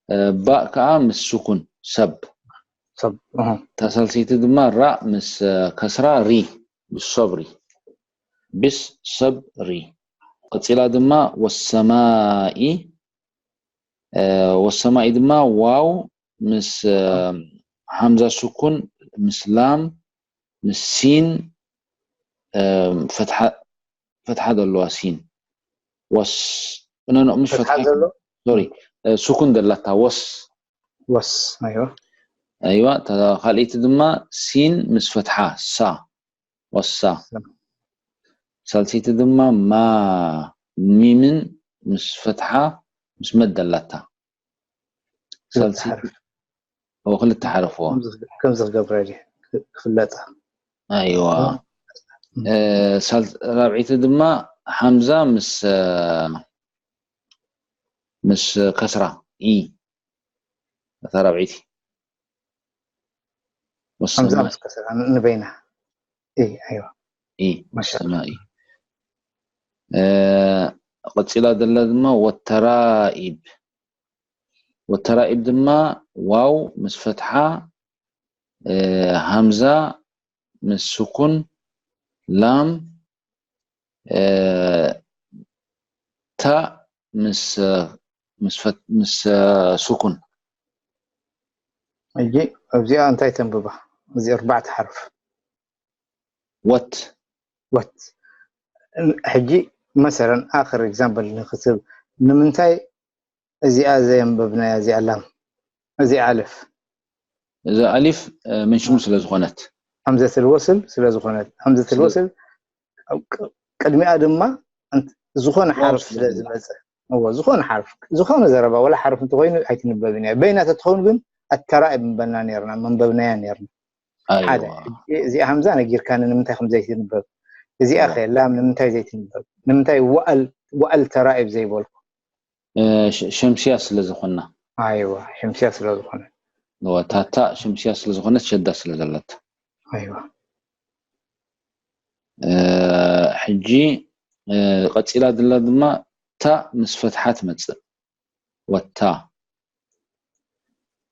እ፣ ባእ ከኣ ምስ ስኩን፣ ሰብ። ሰብ፣ ኣሃ። እታ ሳልሰይቲ ድማ ራእ ምስ፣ እ፣ ከስራ፣ ሪ፣ ብሰብሪ። ብስ፣ ሰብ፣ ሪ። ቀጺላ ድማ ወሰማኢ፣ እ፣ ወሰማኢ ድማ ዋው ምስ፣ እ፣ ሃምዛ ስኩን፣ ምስ ላም፣ ምስ ሲን፣ እ፣ ፈትሓ፣ ፈትሓ ዘለዋ ሲን። ወስ፣ ኖ፣ ኖ፣ ምስ ፈትሓ ፈትሓ፣ ዘሎ? ሶሪ፣ እ፣ ስኩን ዘላታ ወስ። ወስ፣ ኣይዋ። ኣይዋ፣ እታ ካልኣይቲ ድማ ሲን ምስ ፈትሓ፣ ሳ። ወሳ። ሳ። ሳልሰይቲ ድማ ማ፣ ሚምን ምስ ፈትሓ፣ ምስ መድ ኣላታ። ክልተ ሳልሰይቲ፣ ሓርፍ። ኦ፣ ክልተ ሓርፍ፣ ኦ። ከምዚ፣ ከምዚ ክገብረ ድየ? ክ-፣ ክፍለጣ። ኣይዋ። እም። እ፣ ሳል-፣ ራብዐይቲ ድማ ሓምዛ ምስ፣ እ፣ ምስ ከስራ፣ ኢ። እታ ራብዐይቲ። ሓምዛ ወሰማኢ። ምስ ከስራ ን-፣ ንበይና። ኢ፣ ኣይዋ። ኢ፣ ማሻ ወሰማኢ። እ፣ ቀጺላ ዘላ ድማ ወተራኢብ። ወተራኢብ ድማ፣ ዋው ምስ ፈትሓ፣ እ፣ ሃምዛ ምስ ስኩን፣ ላም፣ እ፣ ታእ ምስ፣ ምስ ፈት-፣ ምስ፣ እ፣ ስኩን። ሕጂ ኣብዚኣ እንታይ ተንብባ? እዚ ኣርባዕተ ሓርፍ። ወት። ወት። ሕጂ መሰለን ኣኽር ኤግዛምፕል ንክትብ፣ ንምንታይ እዚኣ ዘየንበብናያ እዚኣ ላም? እዚኣ ኣልፍ። እዛ ኣሊፍ፣ እ፣ መንሽሙ ስለ ዝኾነት። ሀምዘቱል ወስል ስለ ዝኾነት። ሀምዘቱል ስለ- ወስል ኣብ ቅ-፣ ቅድሚኣ ድማ እንት-፣ ዝኾነ ዋው ሓርፍ ስለ ስለ ዘላ። ዝመጽእ። እዎ፣ ዝኾነ ሓርፍ፣ ዝኾነ ዘረባ ወላ ሓርፍ እንተኾይኑ ኣይትንበብን እያ። በይና ተትኸውን ግን ኣተራእብ ምበልና ነይርና፣ መንበብናያ ነይርና። ሓደ። ኣይዋ። ሕጂ እዚኣ ሀምዛ ነጊርካኒ ንምንታይ ከም ዘይትንበብ። እዚኣ እዎ። ኸ ላም ንምንታይ ዘይትንበብ? ንምንታይ ወኣል፣ ወኣል ተራኢብ ዘይበልኩ? እ፣ ሸ-፣ ሸምስያ ስለ ዝኾና። ኣይዋ፣ ሸምስያ ስለ ዝኾነ። እዎ፣ ታታ ሸምስያ ስለ ዝኾነት ሸዳ ስለ ዘላታ። ኣይዋ። እ፣ ሕጂ፣ እ፣ ቀጺላ ዘላ ድማ ታ ምስ ፈትሓ ትመጽእ። ወታ።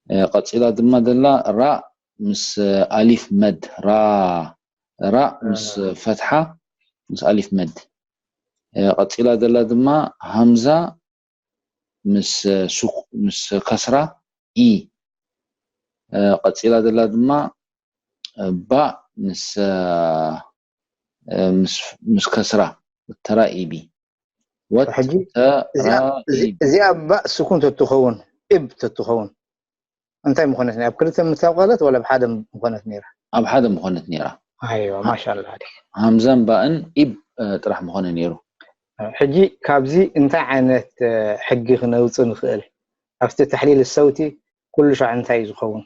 እ፣ ቀጺላ ድማ ዘላ ራ ምስ፣ እ፣ ኣሊፍ መድ። ራ። ራ ምስ ፈትሓ ምስ ኣሊፍ መድ። እ፣ ቀጺላ ዘላ ድማ ሃምዛ ምስ፣ እ፣ ሱክ-፣ ምስ ከስራ ኢ። እ፣ ቀጺላ ዘላ ድማ፣ እ፣ ባእ ምስ፣ እ፣ እ፣ ምስ፣ ምስ ከስራ ተራ ኢቢ። ወት ሕጂ ተራ እዚኣ፣ እዚ-፣ ኢቢ። እዚኣ ባእ ስኩን ተትኸውን፣ ኢብ ተትኸውን፣ እንታይ ምኾነት ነይራ? ኣብ ክልተ ምታብቀለት ወላ ኣብ ሓደ ምኾነት ነይራ? ኣብ ሓደ ምኾነት ነይራ። ኣይዋ፣ ማሻላ ዓለይክ። ሃምዛን ባእን ኢብ፣ እ፣ ጥራሕ ምኾነ ነይሩ። ሕጂ ካብዚ እንታይ ዓይነት፣ እ፣ ሕጊ ክነውጽእ ንኽእል? ኣብቲ ተሕሊል ሰውቲ ኩሉ ሻዕ እንታይ እዩ ዝኸውን?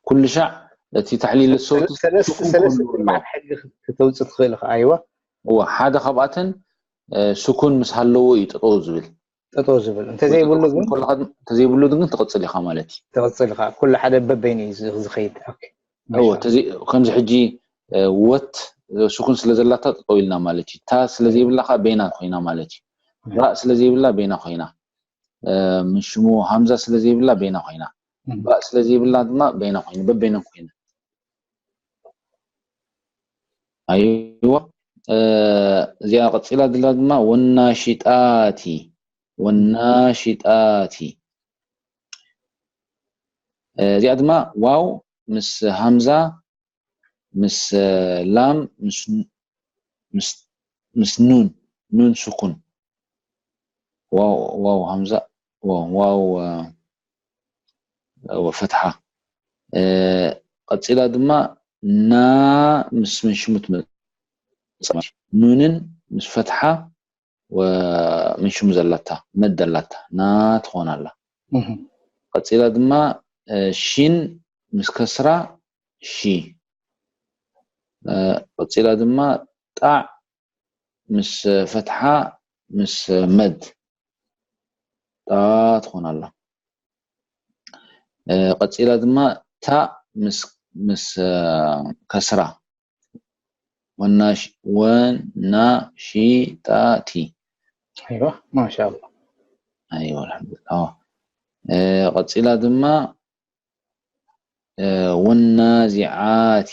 ኩሉ ሻዕ እቲ ተሕሊል ሰውቲ ሰለስተ፣ ስኩን ሰለስተ ክህልዎ ኣለዎ። ሕጊ ክተውጽእ ትኽእል ኢኻ። ኣይዋ። እዋ፣ ሓደ ካብኣተን፣ እ፣ ስኩን ምስ ሃለዎ እዩ ጠጠው ዝብል። ጠጠው ዝብል። እንተዘይብሉ ግን? ከለኻ፣ እንተዘይብሉ ግን ትቕጽል ኢኻ ማለት እዩ። ትቕጽል ኢኻ። ኩሉ ሓደ በበይኑ እዩ ዝ-፣ ዝኸይድ። ኦኬ። እዎ፣ ማሻ። ተዘይ-፣ ከምዚ ሕጂ፣ እ፣ ወት፣ እ፣ ስኩን ስለ ዘላታ ጠጠው ኢልና ማለት እዩ። ታ ስለ ዘይብላ ኸዓ በይና ኮይና ማለት እዩ። እም። ራእ ስለ ዘይብላ በይና ኮይና። እ፣ ምን ሽሙ ሃምዛ ስለ ዘይብላ በይና ኮይና። እም። ባእ ስለ ዘይብላ ድማ በይና ኮይና፣ በበይነን ኮይና። ኣይዋ፣ እ፣ እዚኣ ቀጺላ ዘላ ድማ ወናሺጣቲ፣ ወናሺጣቲ። እ፣ እዚኣ ድማ ዋው ምስ ሃምዛ፣ ምስ፣ እ፣ ላም፣ ምስ፣ ምስ፣ ምስ ኑን፣ ኑን ስኩን። ዋው፣ ዋው ሃምዛ፣ ዋው፣ ዋው፣ እ፣ ወፈትሓ። እ፣ ቀጺላ ድማ ና ምስ ምን ሽሙ ትመጽእ። ኑንን ምስ ፈትሓ ወምን ሽሙ ዘላታ፣ መድ ዘላታ፣ ና ትኾን ኣላ። እህ። ቀጺላ ድማ፣ እ፣ ሺን ምስ ከስራ ሺ። እ፣ ቀጺላ ድማ ጣዕ ምስ ፈትሓ ምስ መድ ጣ ትኾን ኣላ። እ፣ ቀጺላ ድማ ታእ ምስ፣ ምስ፣ እ፣ ከስራ። ወናሽ-፣ ወናሺጣቲ። ኣይዋ፣ ማሻኣላ። ኣይዋ፣ ኣልሐምዱሊላህ። ኣዎ። እ፣ ቀጺላ ድማ፣ እ፣ ወናዚዓቲ።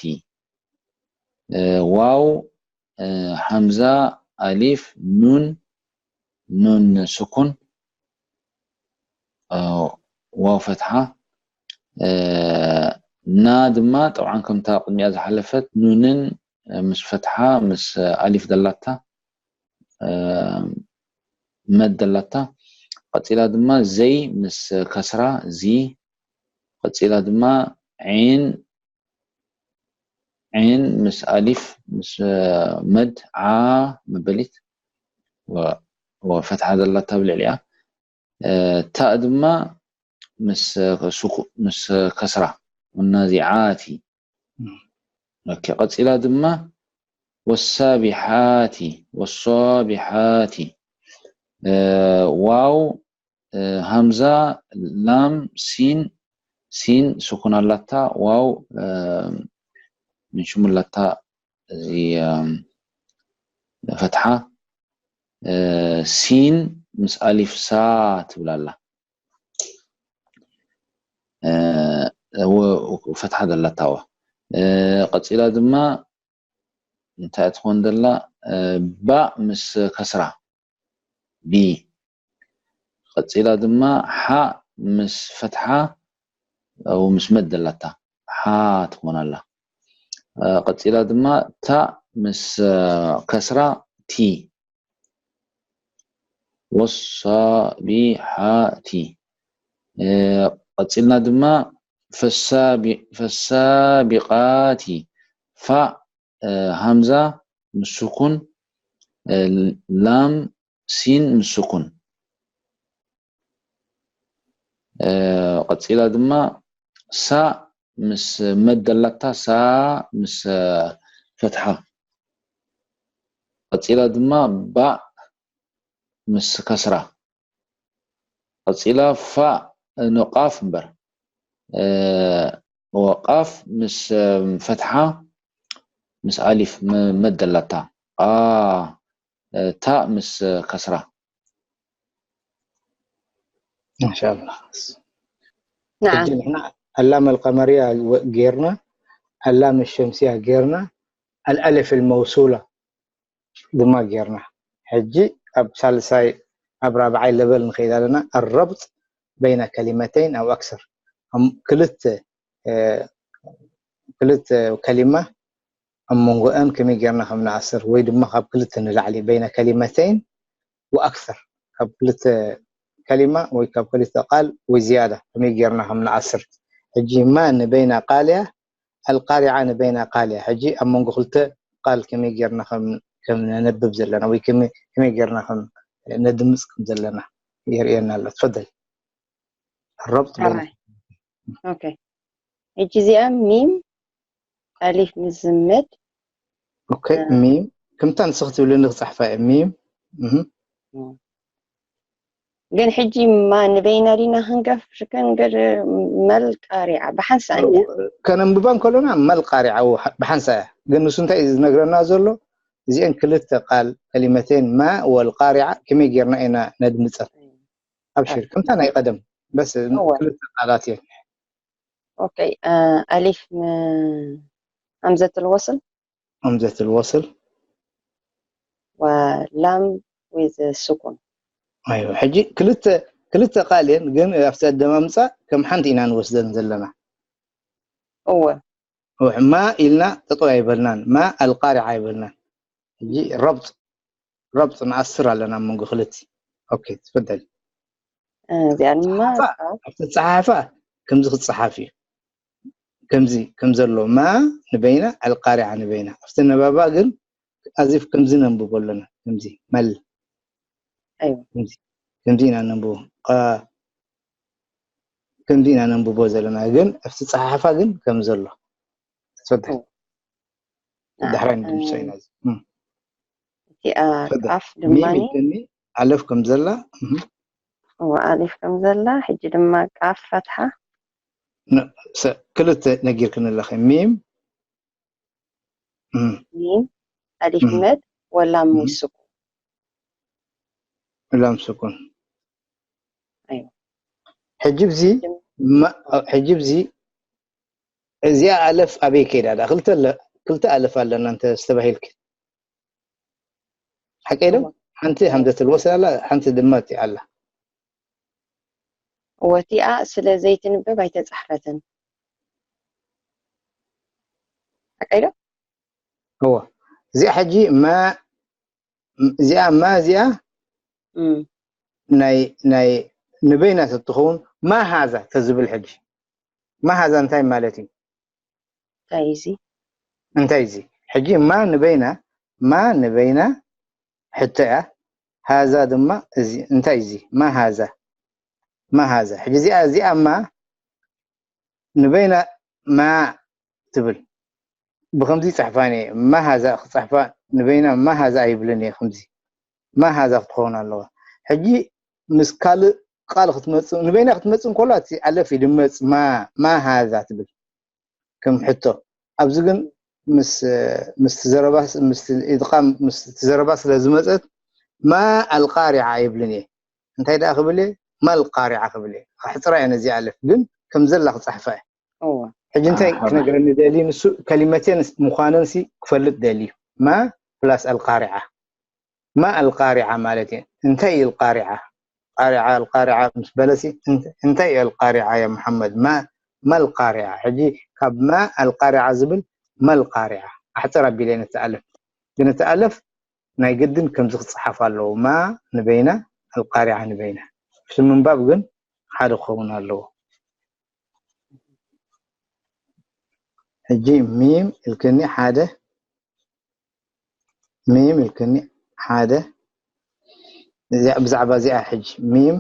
እ፣ ዋው፣ እ፣ ሃምዛ፣ ኣሊፍ፣ ኑን፣ ኑን ስኩን፣ እ፣ ዋው ፈትሓ። እ፣ ና ድማ ጠብዓን ከምታ ቅድሚኣ ዝሓለፈት ኑንን፣ እ፣ ምስ ፈትሓ፣ ምስ ኣሊፍ ዘላታ፣ እ፣ መድ ዘላታ። ቀጺላ ድማ ዘይ ምስ ከስራ ዚ። ቀጺላ ድማ ዒን፣ ዒን ምስ ኣሊፍ፣ ምስ፣ እ፣ መድ ዓ መበሊት ወ-፣ ወፈትሓ ዘላታ ኣብ ልዕሊኣ። እ፣ ታእ ድማ ምስ፣ እ፣ ሱኩ-፣ ምስ ከስራ ወናዚዓቲ። እም። ኦኬ፣ ቀጺላ ድማ ወሳቢሓቲ፣ ወሳቢሓቲ። እ፣ ዋው፣ እ፣ ሃምዛ፣ ላም፣ ሲን፣ ሲን ስኩን ኣላታ፣ ዋው፣ እ፣ ምን ሽሙ ኣላታ፣ እዚ፣ እ፣ ፈትሓ፣ እ፣ ሲን ምስ ኣሊፍ ሳ ትብል ኣላ። ፈትሓ ዘለታዋ። ቀፂላ ድማ እንታይ ትኾን ዘላ? ባእ ምስ ከስራ፣ ቢ። ቀፂላ ድማ ሓ ምስ ፈትሓ፣ ምስ መድ ዘላታ ሓ ትኾን ኣላ። ቀፂላ ድማ ታእ ምስ ከስራ፣ ቲ። ወሳቢሓቲ። ቀፂልና ድማ ፈሳቢቃቲ። ፋእ ሃምዛ ምስ ሱኩን፣ ላም ሲን ምስ ሱኩን። ቀፂላ ድማ ሳ ምስ መድ ዘላታ፣ ሳ ምስ ፈትሓ። ቀፂላ ድማ ባእ ምስ ከስራ። ቀፂላ ፋእ፣ ኖ፣ ቃፍ እምበር፣ ቃፍ ምስ ፈትሓ፣ ምስ ኣሊፍ መድ ዘላታ፣ ታ ምስ ከስራ። ማሻላ። ሕጂ ንሕና ኣላም ኣልቀመርያ ጌርና፣ ኣላም ሸምስያ ጌርና፣ ኣልኣለፍ ልመውሱላ ድማ ጌርና። ሕጂ ኣብ ሳልሳይ ኣብ ራብዓይ ለበል ንኸይድ ኣለና። الربط بين كلمتين أو أكثر። ክልተ ክልተ ከሊማ ኣብ መንጎአን ከመይ ጌርና ከም ንኣስር ወይ ድማ ካብ ክልተ ንላዕሊ፣ بين كلمتين وأكثر፣ ካብ ክልተ ከሊማ ወይ ካብ ክልተ ቃል ወይ ዝያዳ ከመይ ጌርና ከም ንኣስር። ሕጂ ማ ንበይና ቃል እያ፣ ኣልቃሪዓ ንበይና ቃል እያ። ሕጂ ኣብ መንጎ ክልተ ቃል ከመይ ጌርና ከም ነነብብ ዘለና ወይ ከመይ ጌርና ከም ነድምፅ ከም ዘለና የርእየና ኣሎ። ትፈደል። الربط بين ኦኬ። ሕጂ እዚኣ ሚም ኣሊፍ ምስ ዝመድ ኦኬ። ሚም ከምታ ንስኽ ትብልኒ ክፅሕፋ እየ። ሚም ግን ሕጂ ማ ንበይና ዲና ክንገፍ ክንገር መል ቃሪዓ ብሓንሳእ እንዳ ከነንብባ እንከሎና መል ቃሪዓ ብሓንሳ እያ። ግን ንሱ እንታይ እዩ ዝነግረና ዘሎ? እዚአን ክልተ ቃል ከሊመተይን ማ ወል ቃሪዓ ከመይ ጌርና ኢና ነድምፀን? ኣብሽር ከምታ ናይ ቀደም በስ ክልተ ቃላት እየን። ኦኬ። ኣሊፍ ሀምዘቱል ወስል همزة الوصل ወላም ዊዝ ሱኩን። ኣይወ ሕጂ ክልተ ክልተ ቃል እየን፣ ግን ኣብቲ ኣደማምፃ ከም ሓንቲ ኢና ንወስደን ዘለና። እወ ማ ኢልና ጠጠው ኣይበልናን፣ ማ ኣልቃሪዓ ኣይበልናን። ሕጂ ረብጥ ረብጥ ንኣስር ኣለና ኣብ መንጎ ክልቲ። ኦኬ ትፈደል። እዚኣ ድማ ኣብቲ ፀሓፋ ከምዚ ክፀሓፍ እዩ። ከምዚ ከም ዘሎ ማ ንበይና ኣልቃሪዓ ንበይና ኣብቲ ነባባ ግን ኣዚፍ ከምዚ ነንብቦ ኣለና። ከምዚ መል ኣይወ ከምዚ ኢና ነንብቦ። ከምዚ ኢና ነንብቦ ዘለና ግን ኣብቲ ፀሓፋ ግን ከም ዘሎ ትፈደል። ዳሕራይ ንድምሶ ኢና። እቲኣ ቃፍ ድማ ሚም ኢልክኒ ኣለፍ ከም ዘላ ኣሊፍ ከም ዘላ ሕጂ ድማ ቃፍ ፈትሓ ክልተ ነጊርክኒ ኣለኺ። ሚም ሚም ኣሊፍ መድ ወላ ሙስኩ ላም ስኩን። ሕጂ ብዚ ሕጂ ብዚ እዚኣ ኣለፍ ኣበይ ከይዳ? ክልተ ኣለፍ ኣለና እንተ ዝተባሂልኪ ሓቀይ ዶ? ሓንቲ ሃምዘት ልወስል ኣላ፣ ሓንቲ ድማ እቲ ኣላ። ወቲኣ ስለ ዘይትንበብ ኣይተጻሕፈትን። ሓቀይ ዶ? እወ። እዚኣ ሕጂ ማ እዚኣ ማ እዚኣ ናይ ናይ ንበይና ተትኸውን ማ ሃዛ ተዝብል ሕጂ ማ ሃዛ እንታይ ማለት እዩ? እንታይ እዚ እንታይ እዚ ሕጂ ማ ንበይና ማ ንበይና ሕቶ እያ። ሃዛ ድማ እዚ እንታይ እዚ ማ ሃዛ ማ ሃዛ ሕጂ እዚኣ እዚኣ ማ ንበይና ማ ትብል ብከምዚ ይፅሕፋን እየ ማ ሃዛ ክፅሕፋ ንበይና ማ ሃዛ ኣይብልን እየ ከምዚ ማ ሃዛ ክትኸውን ኣለዋ። ሕጂ ምስ ካልእ ቃል ክትመፅእ ንበይና ክትመፅእ እንከሎ እቲ ኣለፍ ይድመፅ ማ ማ ሃዛ ትብል ከም ሕቶ ኣብዚ ግን ምስ ምስቲ ዘረባ ምስቲ ኢድቃም ምስቲ ዘረባ ስለ ዝመፀት ማ ኣልቃሪዓ ኣይብልን እየ እንታይ ደኣ ክብል እየ ማል ቃሪዓ ክብል እየ ክሕፅራ እየ ነዚ ኣለፍ ግን ከም ዘላ ክጻሕፋ እየ። እወ ሕጂ እንታይ ኣርሓባ። ክነግረኒ ደልዩ ንሱ ከሊመቴን ምዃነንሲ ክፈልጥ ደልዩ። ማ ፕላስ ኣልቃሪዓ። ማ ኣልቃሪዓ ማለት እዩ። እንታይ እዩ ኣልቃሪዓ? ቃሪዓ ኣልቃሪዓ ምስ በለሲ እንት- እንታይ እዩ ኣልቃሪዓ ያ መሓመድ? ማ ማ ኣልቃሪዓ። ሕጂ ካብ ማ ኣልቃሪዓ ዝብል መልቃሪዓ ኣሕፅር ኣቢለ ነቲ ኣለፍ ግን እቲ ኣለፍ ናይ ግድን ከምዚ ክፀሓፍ ኣለዎ። ማ ንበይና ኣልቃሪዓ ንበይና። እቲ ምንባብ ግን ሓደ ክኸውን ኣለዎ። ሕጂ ሚም ኢልክኒ ሓደ ሚም ኢልክኒ ሓደ እዚኣ ብዛዕባ እዚኣ ሕጂ ሚም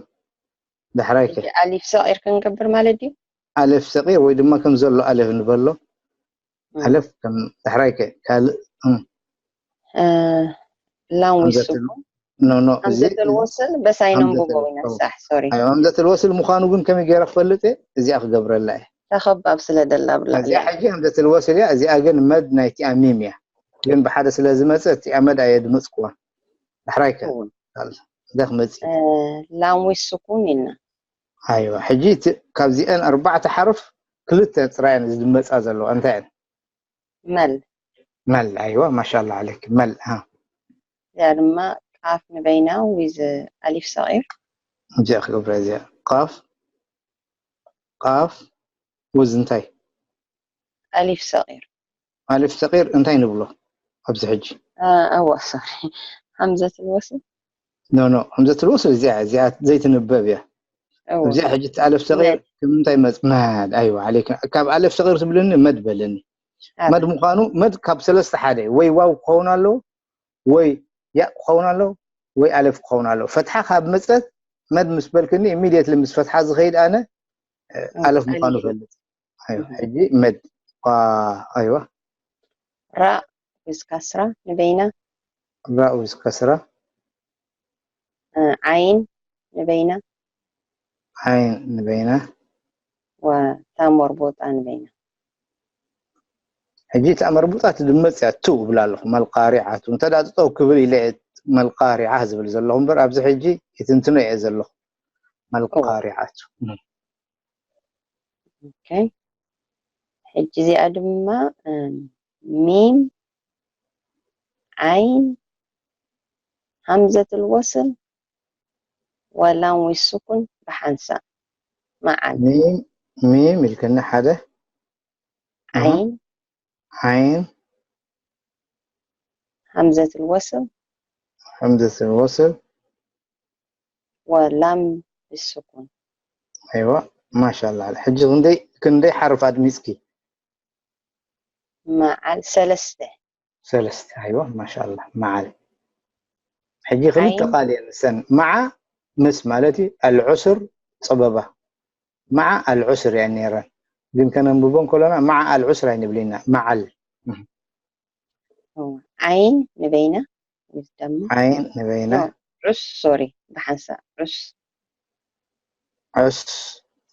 ዳሕራይ ከ ሕጂ ኣሊፍ ሰቂር ክንገብር ማለት ድዩ? ኣለፍ ሰቂር ወይ ድማ ከም ዘሎ ኣለፍ ንበሎ እም። ኣለፍ ከም ዳሕራይ ከ ካልእ እም፣ እ፣ ላም ሃምዘት ዊስኩም ኖ ኖ እዚ ሃምዘተል ወስል በሳይ ሃምዘተል ነንብቦ ኢና ወስል። ሳሕ ሶሪ ኣይ፣ ሃምዘተል ወስል ምዃኑ ግን ከመይ ገይረ ክፈልጥ እየ? እዚኣ ክገብረላ እየ። ተኸባብ ስለ ደላ ብላ እዚኣ ሕጂ ሃምዘተል ወስል እያ። እዚኣ ግን መድ ናይቲኣ ሚም እያ። ግን ብሓደ ስለ ዝመፀ እቲኣ መድ ኣየድመፅኩዋን። ዳሕራይ ከ እወ። ካልእ እንታይ ክመፅእ? እ፣ ላም ዊስኩም ኢልና ኣይዋ ሕጂ እቲ ካብዚአን ኣርባዕተ ሓርፍ ክልተ ጥራይ እየን ዝድመፃ ዘለዋ። እንታይ እየን? መል መል። ኣይዋ ማሻላ ዓለይክ መል። ሃ እዚኣ ድማ ቃፍ ንበይና ዊዝ ኣሊፍ ሰቂር እዚኣ ክገብረ እዚኣ ቃፍ ቃፍ ውዝ እንታይ ኣሊፍ ሰቂር ኣሊፍ ሰቂር እንታይ ንብሎ ኣብዚ ሕጂ? እ፣ እወ ሶሪ ሃምዘተል ወስል ኖ ኖ ከምዚ ትልወስ እዚኣ እዚኣ ዘይትንበብ እያ። እወ እዚኣ ሕጂ እቲ ኣለፍ ሰቂር መድ ከምንታይ መፅ መድ። ኣይዋ ዓለይክ ካብ ኣለፍ ሰቂር ትብልኒ መድ በለኒ። ኣበ መድ ምዃኑ መድ ካብ ሰለስተ ሓደ እዩ። ወይ ዋው ክኸውን ኣለዎ ወይ ያእ ክኸውን ኣለዎ ወይ ኣለፍ ክኸውን ኣለዎ። ፈትሓ ካብ መፀት መድ ምስ በልክኒ ኢሚድየትሊ ምስ ፈትሓ ዝኸይድ ኣነ እ፣ እም፣ ኣለፍ ምዃኑ ኣሊፍ እዩ ፈልጥ። ኣይዋ እም። ሕጂ መድ ዋ ኣይዋ ራ ዊዝ ካስራ ንበይና ራኡ ዝከስራ እ፣ ዓይን ንበይና ዓይን ንበይና ወታ መርቦጣ ንበይና ሕጂ እታ መርቡጣ ትድመፅ እያ። ቱ እብላ ኣለኹ። መልቃሪዓቱ እንተ ደኣ ጠጠው ክብል ኢለ እየ መልቃሪዓ ዝብል ዘለኹ እምበር ኣብዚ ሕጂ ይትንትኖ እየ ዘለኹ። መልቃሪዓቱ ኦኬ። ሕጂ እዚኣ ድማ እም፣ ሚም ዓይን ሃምዘትል ወስል ወላም ወይ ስኩን ብሓንሳእ መዓል ሚም ሚም ኢልክኒ ሓደ ዓይን ዓይን ሃምዘትል ወስል همزة الوصل ወላም ብስኩን ኣይዋ ማሻላ ሕጂ ክንደይ ክንደይ ሓርፍ ኣድሚፅኪ መዓል ሰለስተ ሰለስተ ኣይዋ ማሻላ መዓል ሕጂ ክልተ ዓይን ቃል እየን ንሰን መዓ ምስ ማለት እዩ ኣልዑስር ፀበባ መዓ ኣልዑስር እያ ነይረን ግን ከነንብቦን ከሎና መዓ ኣልዑስር ኣይንብልና መዓል ዓይን ንበይና ምስ ደማ ዓይን ንበይና ዑስ ሶሪ ብሓንሳእ ዑስ ዑስ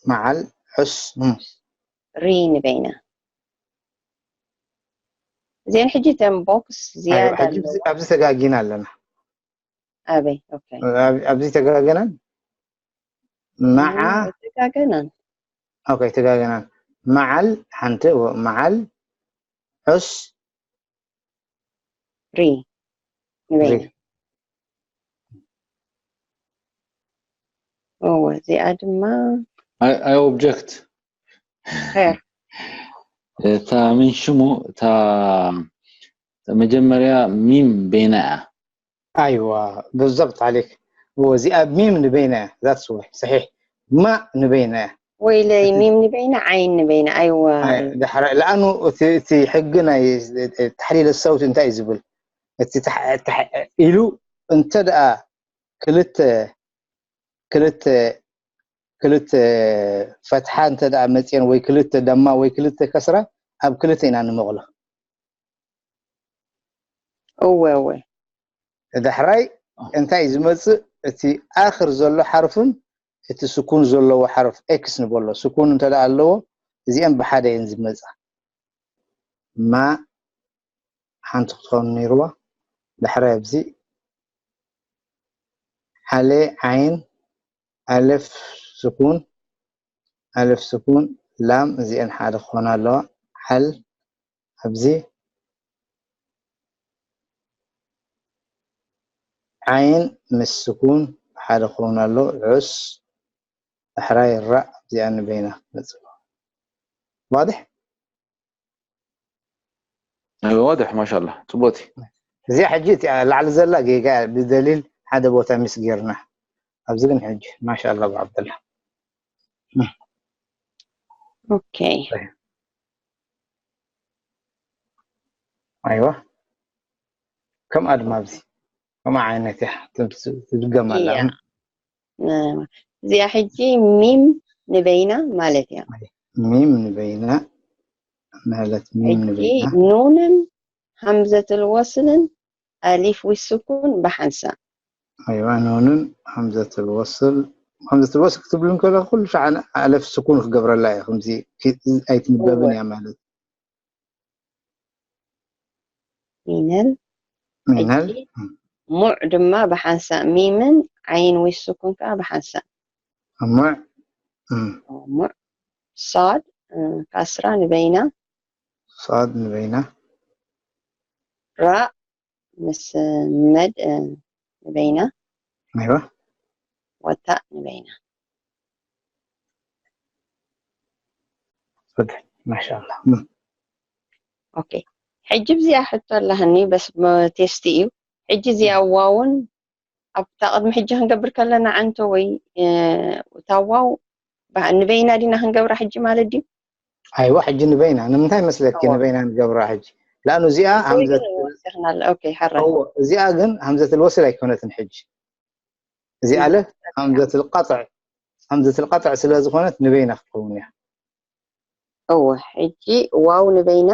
መዓል ዑስ እም። ሪ ንበይና እዚአን ሕጂ ተን ቦክስ ዝያዳ ኣለዋ ኣብዚ ተጋጊና ኣለና ኣበይ ኦኬ ኣብዚ ተጋገናን መዓ ተጋገናን ኦኬ ተጋገናን መዓል ሓንቲ መዓል ዑስ ሪ ንበይና እወ እዚኣ ድማ I, I object ኸር እታ ምን ሽሙ እታ እታ መጀመርያ ሚም በይና እያ ኣይዋ ብዘብጥ ዓሌክ እወ እዚኣ ሚም ንበይና እያ that's why صحيح ማ ንበይና እያ ወይለይ ሚም ንበይና ዓይን ንበይና ኣይዋ ዳሕራይ ለኣኑ እቲ ሕጊ ናይ ተሕሊል ሰውት እንታይ እዩ ዝብል እቲ ኢሉ እንተ ደኣ ክልተ ክልተ ክልተ ፈትሓ እንተ ደኣ መፅየን ወይ ክልተ ደማ ወይ ክልተ ከስራ ኣብ ክልተ ኢና ንመቕሎ እወ እወ ዳሕራይ እንታይ ዝመፅእ እቲ ኣኽር ዘሎ ሓርፍን እቲ ስኩን ዘለዎ ሓርፍ ኤክስ ንበሎ ስኩን እንተ ደኣ ኣለዎ እዚአን ብሓደ እየን ዝመፃ ማ ሓንቲ ክትኸውን ነይርዋ ዳሕራይ ኣብዚ ዓለ ዓይን ኣለፍ ስኩን ኣልፍ ስኩን ላም እዚአን ሓደ ክኾና ኣለዋ። ዓል ኣብዚ ዓይን ምስ ስኩን ሓደ ክኾን ኣሎ። ዑስ ዳሕራይ ራእ እዚኣ ንበይና ክትመጽእ። ዋድሕ? ዋድሕ ማሻላ ጽቡቅ። እዚኣ ሕጂ እቲኣ ላዕሊ ዘላ ጌጋ እያ፣ ብደሊል ሓደ ቦታ ሚስ ጌርና። ኣብዚ ግን ሕጂ ማሻላ ብዓብደላ። ኦኬ ኣይዋ ከምኣ ድማ ኣብዚ ከምኣ ዓይነት እያ ትድገም ኣላ። እዚኣ ሕጂ ሚም ንበይና ማለት እያ። ሚም ንበይና ማለት ሚም ሕጂ ንበይና ኑንን ሃምዘትል ወስልን ኣሊፍ ዊስኩን ብሓንሳእ ኣይዋ ኑንን ሃምዘትል ወስል ሃምዘትል ወስል ክትብሉ እንከለኹ ኩሉ ሻዕ ኣለፍ ስኩን ክገብረላ እየ። ከምዚ ኣይትንበብን እያ ማለት ሚነል ሚነል ሙዕ ድማ ብሓንሳእ ሚምን ዓይን ዊስኩን ከዓ ብሓንሳእ ሙዕ ሙዕ ሳድ ካስራ ንበይና ሳድ ንበይና ራእ ምስ መድ ንበይና ኣይዋ ወታእ ንበይና ፈትሒ ማሻላ ኦኬ ሕጂ ብዚኣ ሕቶ ኣለሃኒ በስ ቴስቲ እዩ። ሕጂ እዚኣ ዋውን ኣብታ ቅድሚ ሕጂ ክንገብር ከለና ዓንቶ ወይ እታ ዋው ንበይና ዲና ክንገብራ ሕጂ ማለት ድዩ? ኣይዋ ሕጂ ንበይና ንምንታይ መስለኪ ንበይና ንገብራ ሕጂ? ላኑ እዚኣ ወሲኽና ኣሎ። ኦኬ ሓራይ እዚኣ ግን ሃምዘት ልወስል ኣይኮነትን ሕጂ እዚኣ ለ ሃምዘት ልቃጥዕ ሃምዘት ልቃጥዕ ስለ ዝኾነት ንበይና ክትኸውን እያ። እወ ሕጂ ዋው ንበይና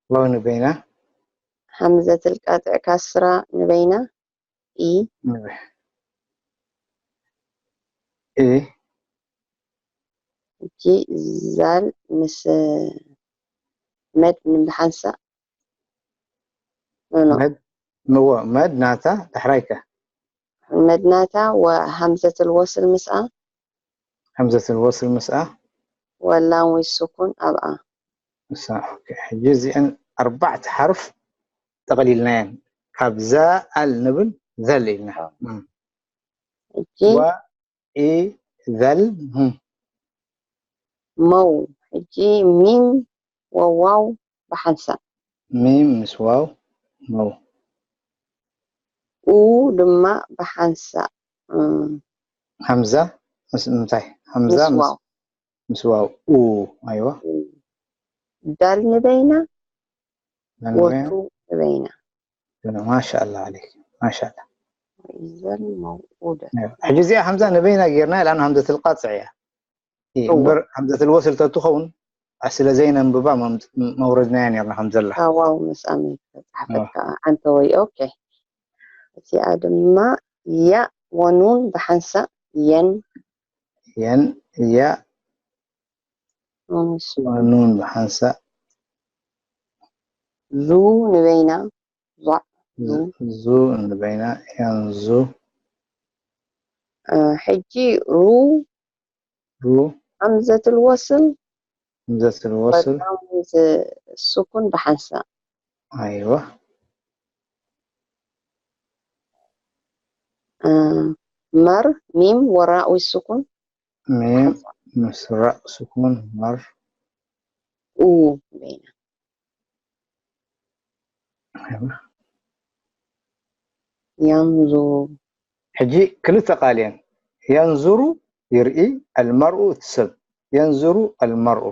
ዋው ንበይና ሃምዘት ልቃጥዕ ካስራ ንበይና ኢ ኢ ሕጂ ዛል ምስ መድ ንብሓንሳእ መድ ምዎ መድ ናታ ዳሕራይከ መድ ናታ ወሃምዘት ልወስል ምስኣ همزة الوصل ምስኣ ወላን ወይ ስኩን ኣብኣ እሳ ኦኬ ሕጂ እዚአን ኣርባዕተ ሓርፍ ጠቕሊልናየን ካብ ዛኣል ንብል ዘል ኢልና ሕጂ ዋ ኢ ዘል መው ሕጂ ሚም ወዋው ብሓንሳእ ሚም ምስ ዋው መው ኡ ድማ ብሓንሳእ ሃምዛ ምስ እንታይ ሃምዛ ምስ ዋው ምስ ዋው ኡ ኣይዋ ዳል ንበይና ወትሩ ንበይና ማሻላ ዓለይክ ማሻላ ዘል መውኡደ ሕጂ እዚኣ ሃምዛ ንበይና ጌርና ኢላና ሃምዘት ልቃፅዕ እያ እምበር ሃምዘት ልወስል ተትኸውን ስለ ዘይነንብባ መውረድናያ ኔርና ከም ዘላ ዋው ምስኣ ተፃሕፈት ከዓ ዓንተ ወይ ኦኬ እዚኣ ድማ ያ ወኑን ብሓንሳእ የን የን ያ ኑንስ ኑን ብሓንሳእ ዙ ንበይና ዟዕ ዙ ንበይና ያንዙ ሕጂ ሩ ሩ ሃምዘት ልወስል همزة الوصل በጣም ስኩን ብሓንሳእ أيوة መር ሚም ወራእ ወይ ስኩን ሚም ምስ ራእ ስኩን መር ኡ በይና أيوة የንዙ ሕጂ ክልተ ቃል እየን የንዙሩ ይርኢ المرء እቲ ሰብ የንዙሩ المرء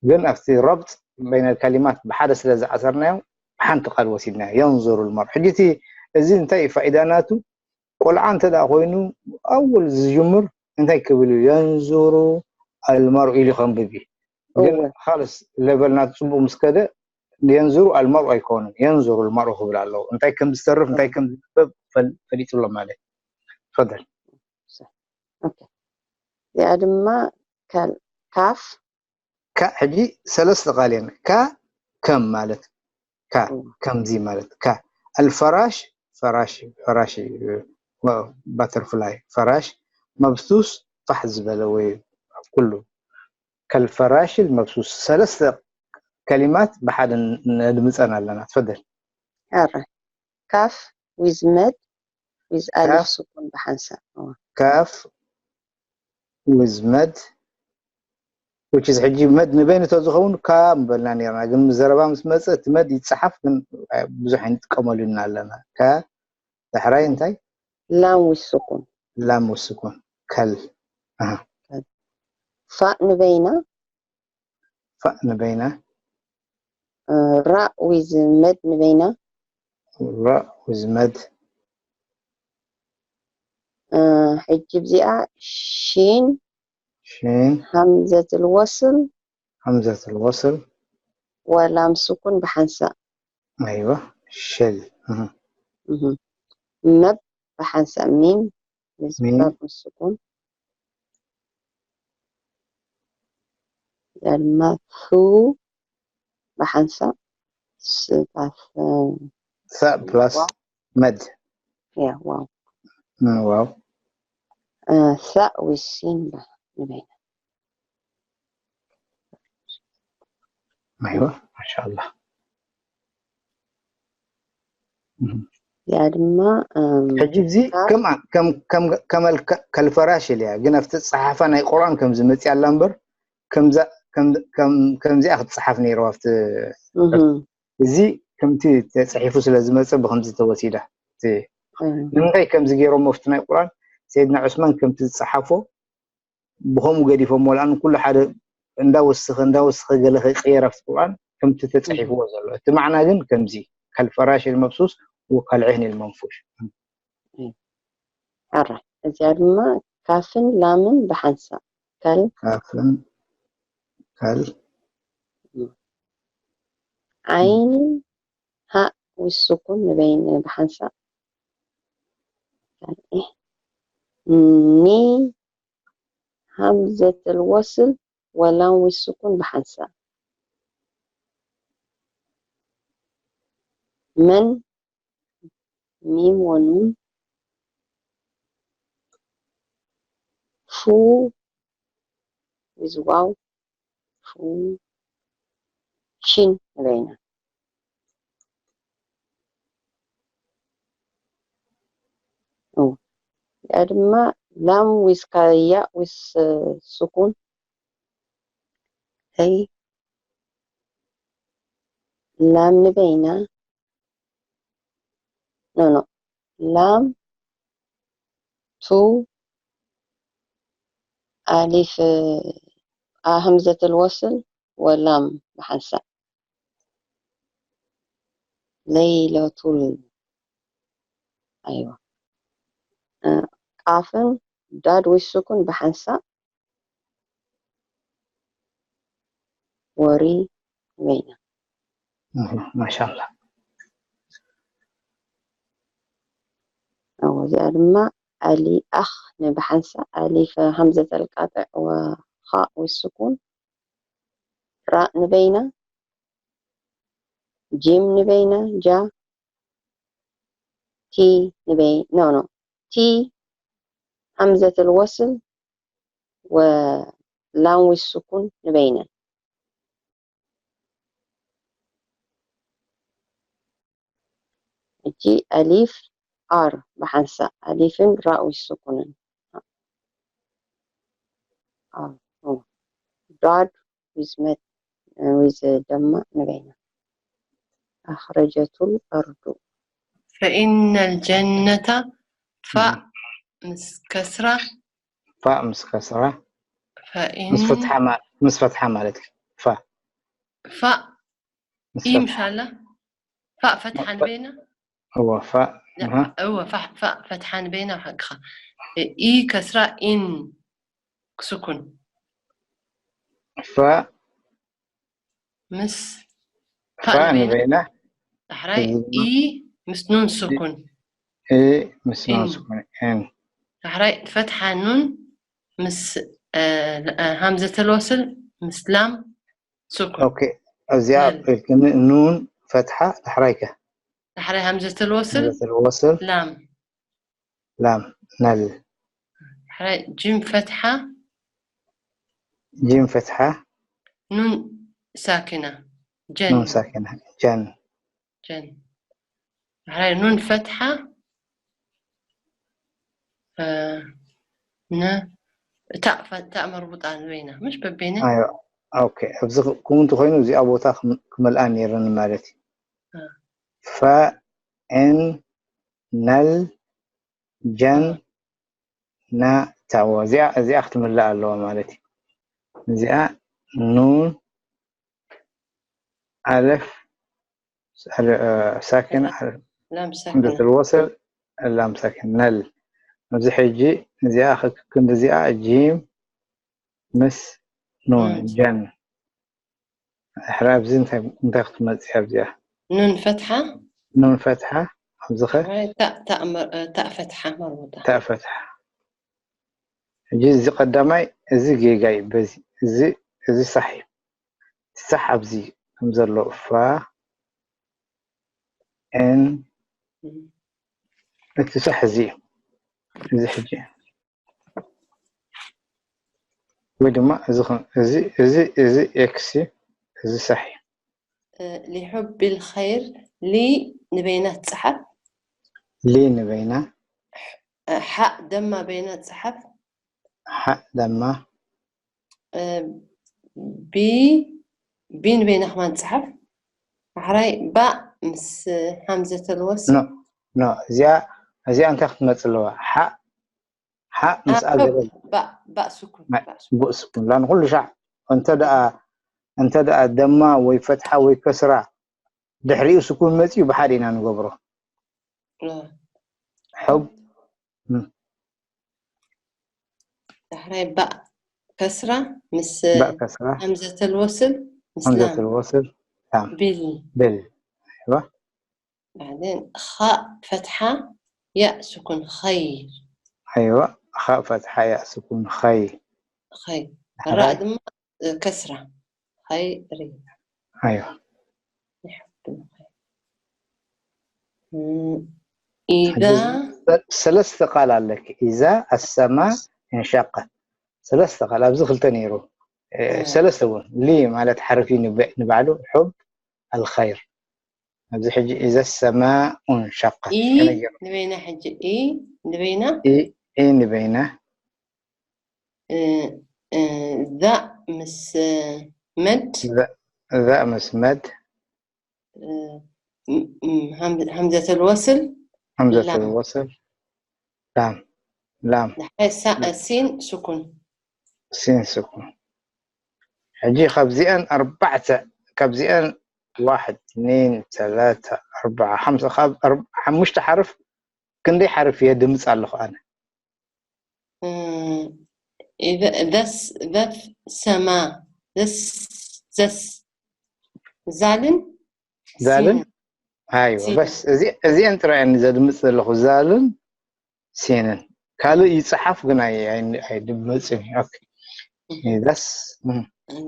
ግን ኣብቲ ረብጥ በይነ ከሊማት ብሓደ ስለ ዝኣሰርናዮ ሓንቲ ቃል ወሲድናዮ የንዙሩ المرء ሕጂ እቲ እዚ እንታይ እዩ ፋኢዳ ናቱ ቆልዓ እንተ ደኣ ኮይኑ ኣወል ዝጅምር እንታይ ክብል እዩ የንዙሩ المرء ኢሉ ከንብብ እዩ ግን ካልስ ሌቨል ናቱ ፅቡቅ ምስ ከደ የንዙሩ المرء ኣይኮኑን የንዙሩ المرء ክብል ኣለዎ እንታይ ከም ዝተርፍ እንታይ ከም ዝንበብ ፈሊጡ ኣሎ ማለት ፈደል እዚኣ ድማ ካፍ ካ ሕጂ ሰለስተ ቃል እየን ካ ከም ማለት ካ ከምዚ ማለት ካ الفراش ፈራሽ ፈራሽ ባተርፍላይ ፈራሽ መብሱስ ፋሕ ዝበለ ወይ ኩሉ ከልፈራሽል መብሱስ ሰለስተ ከሊማት ብሓደ ነድምፀን ኣለና። ትፈደል። ኣረ ካፍ ዊዝ መድ ዊዝ ኣሊፍ ካፍ ስኩን ብሓንሳእ። እዋ። ካፍ ዊዝ መድ which is ሕጂ መድ ንበይኑ ተዝኸውን ካ ምበልና ነርና፣ ግን ዘረባ ምስ መፀ እቲ መድ ይፀሓፍ፣ ግን ብዙሕ ኣይንጥቀመሉና ኣለና። ከ ዳሕራይ እንታይ? ላም ዊዝ ስኩን። ላም ዊዝ ስኩን። ከል። ኣሃ። ፋእ ንበይና። ፋእ ንበይና። እ፣ ራእ ዊዝ መድ ንበይና። ራእ ዊዝ መድ። እ፣ ሕጂ ብዚኣ ሺን ሽን ሃምዘትል ወስል همزة الوصل ወላም ስኩን ብሓንሳእ። أيوة. ሸል። እህ። እህ። መብ ብሓንሳእ። ሚም ምስ ሚም። ባብ ምስ ስኩን። ያ ድማ ፉ ብሓንሳእ ስባፍ። ثاء plus ዋው። مد. ያ ዋው። ም፣ ዋው። እ፣ ثاء ዊዝ ሲን ባ ንበይና። أيوة. ما شاء الله. እህ። ያ ድማ እም፣ ሕጂ እዚ ካብ ከም ከም ከም ከመል ከልፈራሽ ኢልያ፣ ግን ኣብቲ ጸሓፋ ናይ ቁርኣን ከም ዝመጽእ ኣላ እምበር ከምዛ ከም ከም ከምዚኣ ክትጸሓፍ ነይርዋ ኣብቲ እህ፣ እዚ ከምቲ ተጻሒፉ ስለ ዝመጸ ብከምዚ ተወሲዳ። እቲ እህ፣ ንምንታይ ከምዚ ገይሮሞ ኣብቲ ናይ ቁርኣን ሰይድና ዑስማን ከምቲ ዝጸሓፎ ብኸምኡ ገዲፎሞ፣ ለኣን ኩሉ ሓደ እንዳወስኸ እንዳወስኸ ገለ ከይቅየር ኣብቲ ቁርኣን ከምቲ ተጻሒፍዎ ዘሎ። እቲ ማዕና ግን ከምዚ ከልፈራሽ المبسوس وكالعهن المنفوش. ኣራ እዚኣ ድማ ካፍን ላምን ብሓንሳእ ከል ካፍን ከል ዓይን ሃእ ዊዝ ስኩን ንበይን ብሓንሳእ ኒ ሃምዘተል ወስል ወላም ዊዝ ስኩን ብሓንሳእ መን ሚም ወኑን ፉ ዊዝ ዋው ፉ ሺን ንበይና። እዚኣ ድማ ላም ዊዝ ካያ ዊዝ ስኩን ሄይ ላም ንበይና ኖ ኖ ላም ቱ ኣሊፍ ኣ همزة الوصل ወላም ብሓንሳእ ለይለቱል ኣይዋ ቃፍን ዳድ ዊዝ ስኩን ብሓንሳእ ወሪ በይና። ማሻላ። እዚኣ ድማ ኣሊ ኣኽ ንብሓንሳእ ኣሊፍ ሃምዘተል ቃጥዕ ወኻእ ዊዝ ስኩን ራእ ንበይና ጂም ንበይና ጃ ቲ ንበይ ኖ ኖ ቲ ሃምዘተል ወስል ወላም ዊዝ ስኩን ንበይነን። እጂ ኣሊፍ ኣር ብሓንሳእ ኣሊፍን ራእ ዊዝ ስኩንን ዳድ ዊዝ መድ ዊዝ ደማ ንበይና ኣኽረጀቱል ኣርዱ فإن الجنة ፋእ ምስ ከስራ ፋእ ምስ ከስራ ፈኢን ምስ ፈትሓ ማ- ምስ ፈትሓ ማለት እዩ። ፋእ ፋእ ምስ ኢ ፈትሓ ምሻለ ፋእ ፈትሓ ንበይና እወ ፋእ لا، እሃ። እወ ፋ- ፋእ ፈትሓ ንበይና ሓቅኻ ኢ ከስራ ኢን ክስኩን ፋእ ምስ ፋእ ንበይና ዳሕራይ እዚ ድማ ኢ ምስ ኑን ስኩን ኢ ምስ ኑን ኢን። ስኩን ኢን። ዳሕራይ ፈትሓ ኑን ምስ እ፣ እ፣ ሃምዘተል ወስል ምስ ላም ስኩን ኦኬ፣ እዚኣ ላም። ኢልክኒ ኑን ፈትሓ ዳሕራይ ከ ዳሕራይ ሃምዘተል ወስል همزة الوصل ላም ላም ነል ዳሕራይ ጂም ፈትሓ ጂም ፈትሓ ኑን ሳኪና ጀን ኑን ሳኪና ጀን ጀን። ዳሕራይ ኑን ፈትሓ እ፣ ነ እታ ፈ- እታ መርቡጣ ንበይና ምሽ በቤነ ኣዮ ኦኬ። ኣብዚ ከምኡ እንተኮይኑ እዚኣ ቦታ ክም- ክመልኣ ነይረኒ ማለት እዩ። እ። ፈ ኤን ነል ጀን ና ታዎ እዚኣ እዚኣ ክትምላእ ኣለዋ ማለት እዩ። እዚኣ ኑን ኣለፍ ሳኪን ላም ሳኪና همزة الوصل اللام ساكن ነል። ኣብዚ ሕጂ እዚኣ ክክክንድ እዚኣ ጂም ምስ ኑን ኑን። ጀን ሕራ ኣብዚ እንታይ እንታይ ክትመፅእ ኣብዚኣ ኑን ፈትሓ ኑን ፈትሓ ኣብዚ ኸ ዳሕራይ ታእ ታእ መር- እ፣ ታእ ፈትሓ መርቡጣ ታእ ፈትሓ። ሕጂ እዚ ቀዳማይ እዚ ጌጋ እዩ። በዚ እዚ እዚ ሳሕ እዩ። ሳሕ ኣብዚ ከም ዘሎ ፋ ኤን እቲ ሳሕ እዚ እዩ። እዚ ሕጂ ወይ ድማ እዚ ኸ- እዚ እዚ እዚ ኤክስ እዩ። እዚ ሳሕ እዩ። እ፣ ሊሑብ ቢልኸይር ሊ ንበይና ትፅሓፍ ሊ ንበይና እ፣ ሓእ ደማ በይና ትፅሓፍ ሓእ ደማ እ፣ ቢ ቢ ንበይና ከማን ትፅሓፍ ዳሕራይ ባእ ምስ ሃምዘተልወስ ኖ ኖ እዚኣ እዚኣ እንታይ ክትመፅእ ኣለዋ? ሓእ ሓእ ምስ ኣገበል ባእ ባእ ስኩን ናይ- ባእ ስኩን ብኡ ስኩን ላን ኩሉ ሻዕ እንተ ደኣ እንተ ደኣ ደማ ወይ ፈትሓ ወይ ከስራ ድሕሪኡ ስኩን መፅዩ ብሓደ ኢና ንገብሮ። እ፣ ሕብ ዳሕራይ ባእ ከስራ ምስ ባእ ከስራ همزة الوصل ምስ لام همزة الوصل ላም ቢል ብል بعدين خاء فتحة ياء سكون خير ኣይዋ ኻእ ፈትሓ ያእ ስኩን ኸይ خير الراء ድማ كسرة خير ኣይዋ يحب الخير مم. إذا ሰለስተ ቃል ኣለክ ኢዛ ኣሰማ እንሸቀት ሰለስተ ቃል ኣብዚ ክልተ ነይሩ እ፣ እ። ሰለስተ እውን ሊ ማለት ሓርፊ ንብ- ንባዕሉ ሕብ ኣልኸይር ኣብዚ ሕጂ ኢዘ ሰማኡ እንሸቀት إي ከመይ ገይሩ? ንበይና ሕጂ إي ንበይና ኢ ኢ ንበይና እ፣ እ፣ ذا ምስ መድ ذا- ذا ምስ መድ እ፣ ም- ም- همزة الوصل همزة ላም። الوصل ላም ላም ዳሕራይ ሳ- ሲን ስኩን ሲን ስኩን ሕጂ ካብዚአን ኣርባዕተ ካብዚአን ዋሕድ ትኒን ተላተ ኣርባዓ ሓምሳ ካብ ኣር- ሓሙሽተ ሓርፍ ክንደይ ሓርፍ እየ ድምፅ ኣለኹ ኣነ እ፣ إذا ذس ذف سما ذس ذس ዛልን ዛልን ሲን ኣይወ ሲን። በስ እዚ- እዚአን ጥራይ እየ ዘድምፅ ዘለኹ ዛልን ሲንን ካልእ ይፅሓፍ ግን ኣይ- ኣይ- ኣይድምፅን እዩ ኦኬ ذس እም።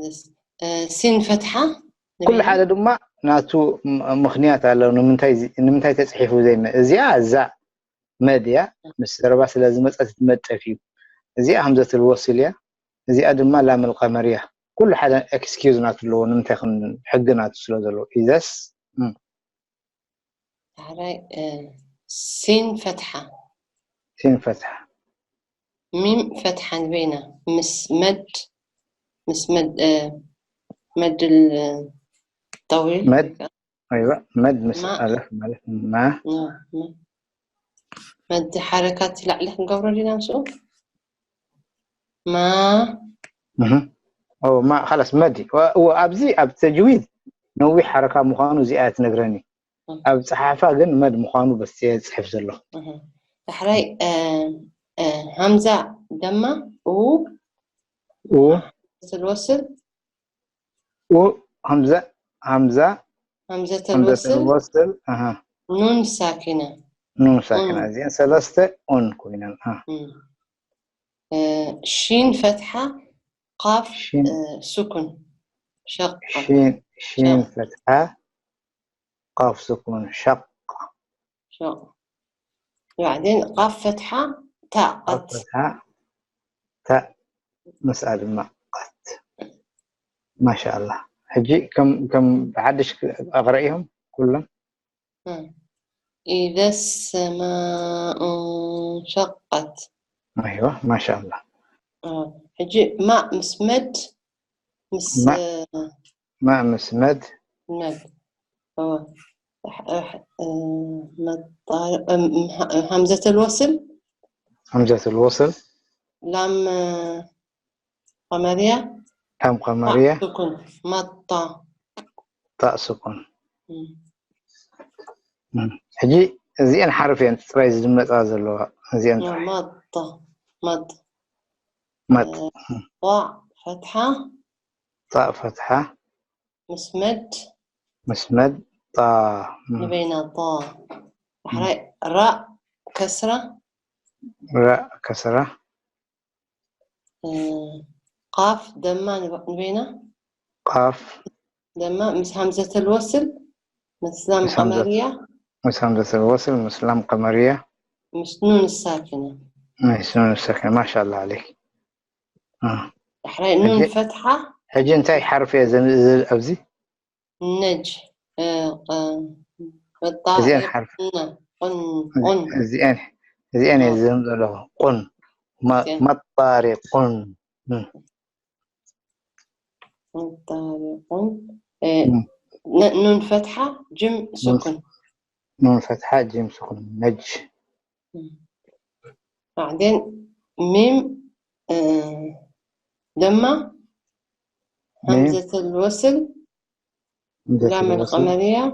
ذس እ፣ ሲን ፈትሓ ኩሉ ሓደ ድማ ናቱ ም- ምኽንያት ኣለዎ ንምንታይ እዚ- ንምንታይ ተፅሒፉ ዘይመ እዚኣ እዛ መድያ ምስ ዘረባ ስለ ዝመፀት ትመጠፍ እዩ እዚኣ همزة الوصل እያ እዚኣ ድማ لام القمر እያ ኩሉ ሓደ excuse ናቱ ኣለዎ ንምንታይ ከም ሕጊ ናቱ ስለ ዘለዎ ኢዘስ ዳሕራይ እ፣ ሲን ፈትሓ ሲን ፈትሓ ሚም ፈትሓ ንበይና ምስ መድ ምስ መድ እ፣ መድ ال- طويل መድ ኣይዋ መድ ምስ ማ- ኣለፍ ማለት ማ ና- ማ- መድ ሓረካት ላዕሊ ክንገብሮ ዲና ምስኡ ማ እህ። ኦ ማ خلص መድ እዩ። ወ- ወ- ኣብዚ ኣብ ተጅዊድ ነዊሕ ሓረካ ምዃኑ እዚኣ ትነግረኒ ኣብ ፀሓፋ ግን መድ ምዃኑ በስ እየ ዝፅሕፍ ዘለኹ እህ። ዳሕራይ እ፣ እ፣ ሃምዛ ደማ ኡ ኡ ስልወስል ኡ ሃምዛ ሃምዛ همزة همزة الوصل الوصل ኣሃ ኑን ሳኪና ኑን ሳኪና እዚአን ሰለስተ ኡን ኮይነን ኣ እም። እ፣ ሺን ፈትሓ ቃፍ ሺን እ፣ ስኩን ሸቃ ሺን ሺን ፈትሓ ቃፍ ስኩን ሸቅ ሸቅ بعدين ቃፍ ፈትሓ ታ ቃፍ ቀት ፈትሓ ታ ምስኣ ድማ ቀት ማሻኣላ። ሕጂ ከም ከም ብሓድሽ ኣቕረኢኹም ኩሎም። إذا السماء انشقت. ኣይዋ ማሻኣላ። ሕጂ ማእ ምስ መድ ምስ ማእ ምስ መድ መድ همزة الوصل همزة الوصل لام قمرية لام قمرية سكون مطة تاء سكون ሕጂ እዚአን ሓርፍ እየን ጥራይ ዝድመፃ ዘለዋ እዚአን ጥራይ مطة مطة መጥ طاء فتحة طاء فتحة ምስ መድ ምስ መድ ጣ ንበይና ጣ ሕራይ ራእ ከስራ ራእ ከስራ ቃፍ ደማ ንበይና ቃፍ ደማ ምስ همزة الوصل ምስ لام قمرية ምስ همزة الوصل ምስ لام قمرية ምስ ኑን ሳኪና ምስ ኑን ሳኪና ማሻላ عليك ሕራይ ኑን ፈትሓ ሕጂ እንታይ ሓርፍ እየ ኣብዚ ነጅ እዚአን ሓርፍ ቁን እዚአን እየ ዝህም ዘለኹ ቁን መጣሪቁን መጣሪቁን ኑን ፈትሓ ጅም ስኩን ኑን ፈትሓ ጅም ስኩን ነጅ بعدين ميم لما همزة الوصل لام القمرية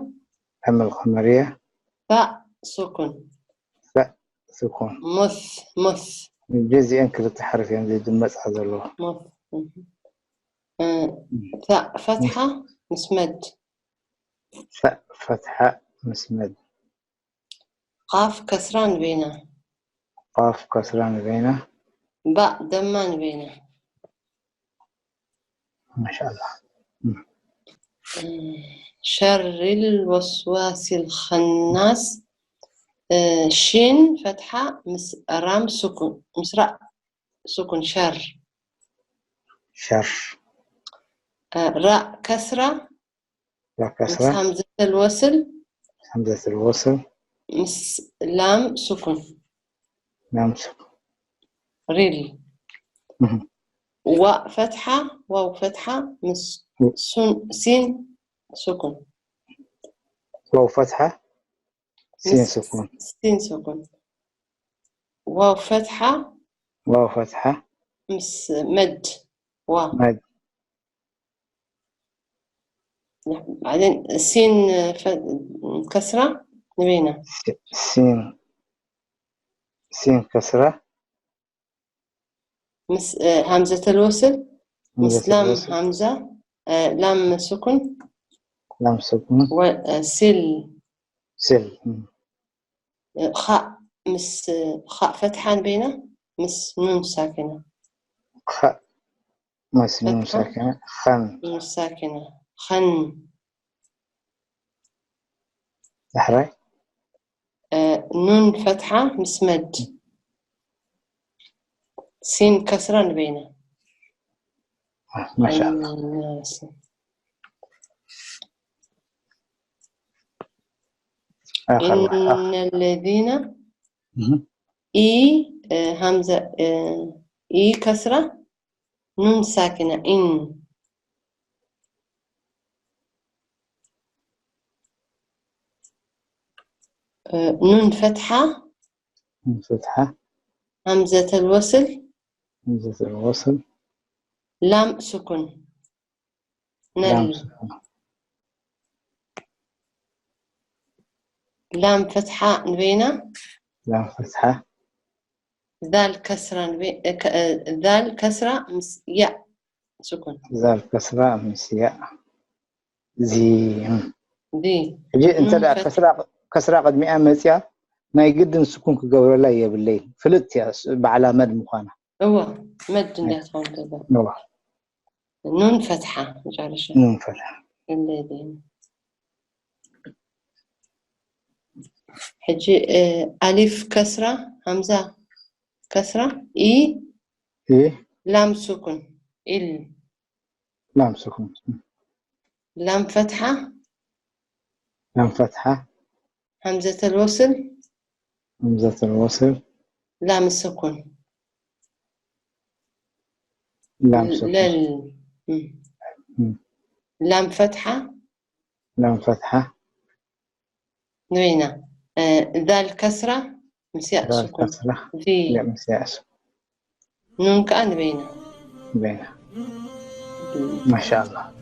لام القمرية ثاء سكون ثاء سكون مث مث جزئين ክልተ ሓርፍ እዮም ዝድመፃ ዘለዎ مث ثاء فتحة ምስ መድ ثاء فتحة ምስ መድ ቃፍ ከስራ ንበይና ቃፍ ከስራ ንበይና ባእ ደማ ንበይና ማሻላ شر الوسواس الخناس ሽን ፈትሓ ምስ ራም ስኩን ምስ ራእ ስኩን ሸር ሸር ራእ ከስራ لا كسرة همزة الوصل همزة الوصل ምስ ላም ስኩን لام سكون ሪል ዋእ ፈትሓ ዋው ፈትሓ ምስ ሱን ሲን ስኩን واو فتحة سين سكون ሲን ስኩን ዋው ፈትሓ واو فتحة ምስ መድ ዋ مد بعدين ሲን ከስራ ንበይና سين سين كسرة ምስ همزة الوصل ምስ ላም همزة ላም ስኩን لام سكون ሲል سل ኻእ ምስ ኻእ ፈትሓ ንበይና ምስ ኑን ሳኪና خاء مس نون ساكنة خن ኑን ሳኪና ኸን دحري ኑን ፈትሓ ምስ መድ ሲን ከስራ ንበይና ما شاء الله آخر واحد آخر. إن الذين مهم. إي همزة إي كسرة ኑን ሳኪና ኢን ኑን ፈትሓ فتحة همزة الوصل همزة الوصل ላም ስኩን لام ነል سكون ላም ፈትሓ ንበይና لام فتحة ዛል ከስራ ንበይ ዛል ከስራ ምስ ያ ስኩን ዛል ከስራ ምስ ያ ዚ ዚ ሕጂ እንተ ደኣ ከስራ ከስራ ቅድሚኣ መፅያ ናይ ግድን ስኩን ክገብረላ የብለይ ፍልጥ እያ ባዕላ መድ ምዃና እዋ መድ እንዲያ ትኸውን ተዛ ነዋ ኑን ፈትሓ መጨረሻ ኑን ፈትሓ እንደዚህ ሕጂ ኣሊፍ ከስራ ሃምዛ ከስራ ኢ ኢ ላም ሱኩን ኢል لام سكون. لام فتحة، لام فتحة، همزة الوصل، همزة الوصل، لام السكون، لام سكون، لل مم. مم. لام فتحة، لام فتحة، ንበይና። ذال كسرة، مسياء ذال سكون، كسرة، ذي يا مسياء سكون. نون كأن بينا. بين. ما شاء الله.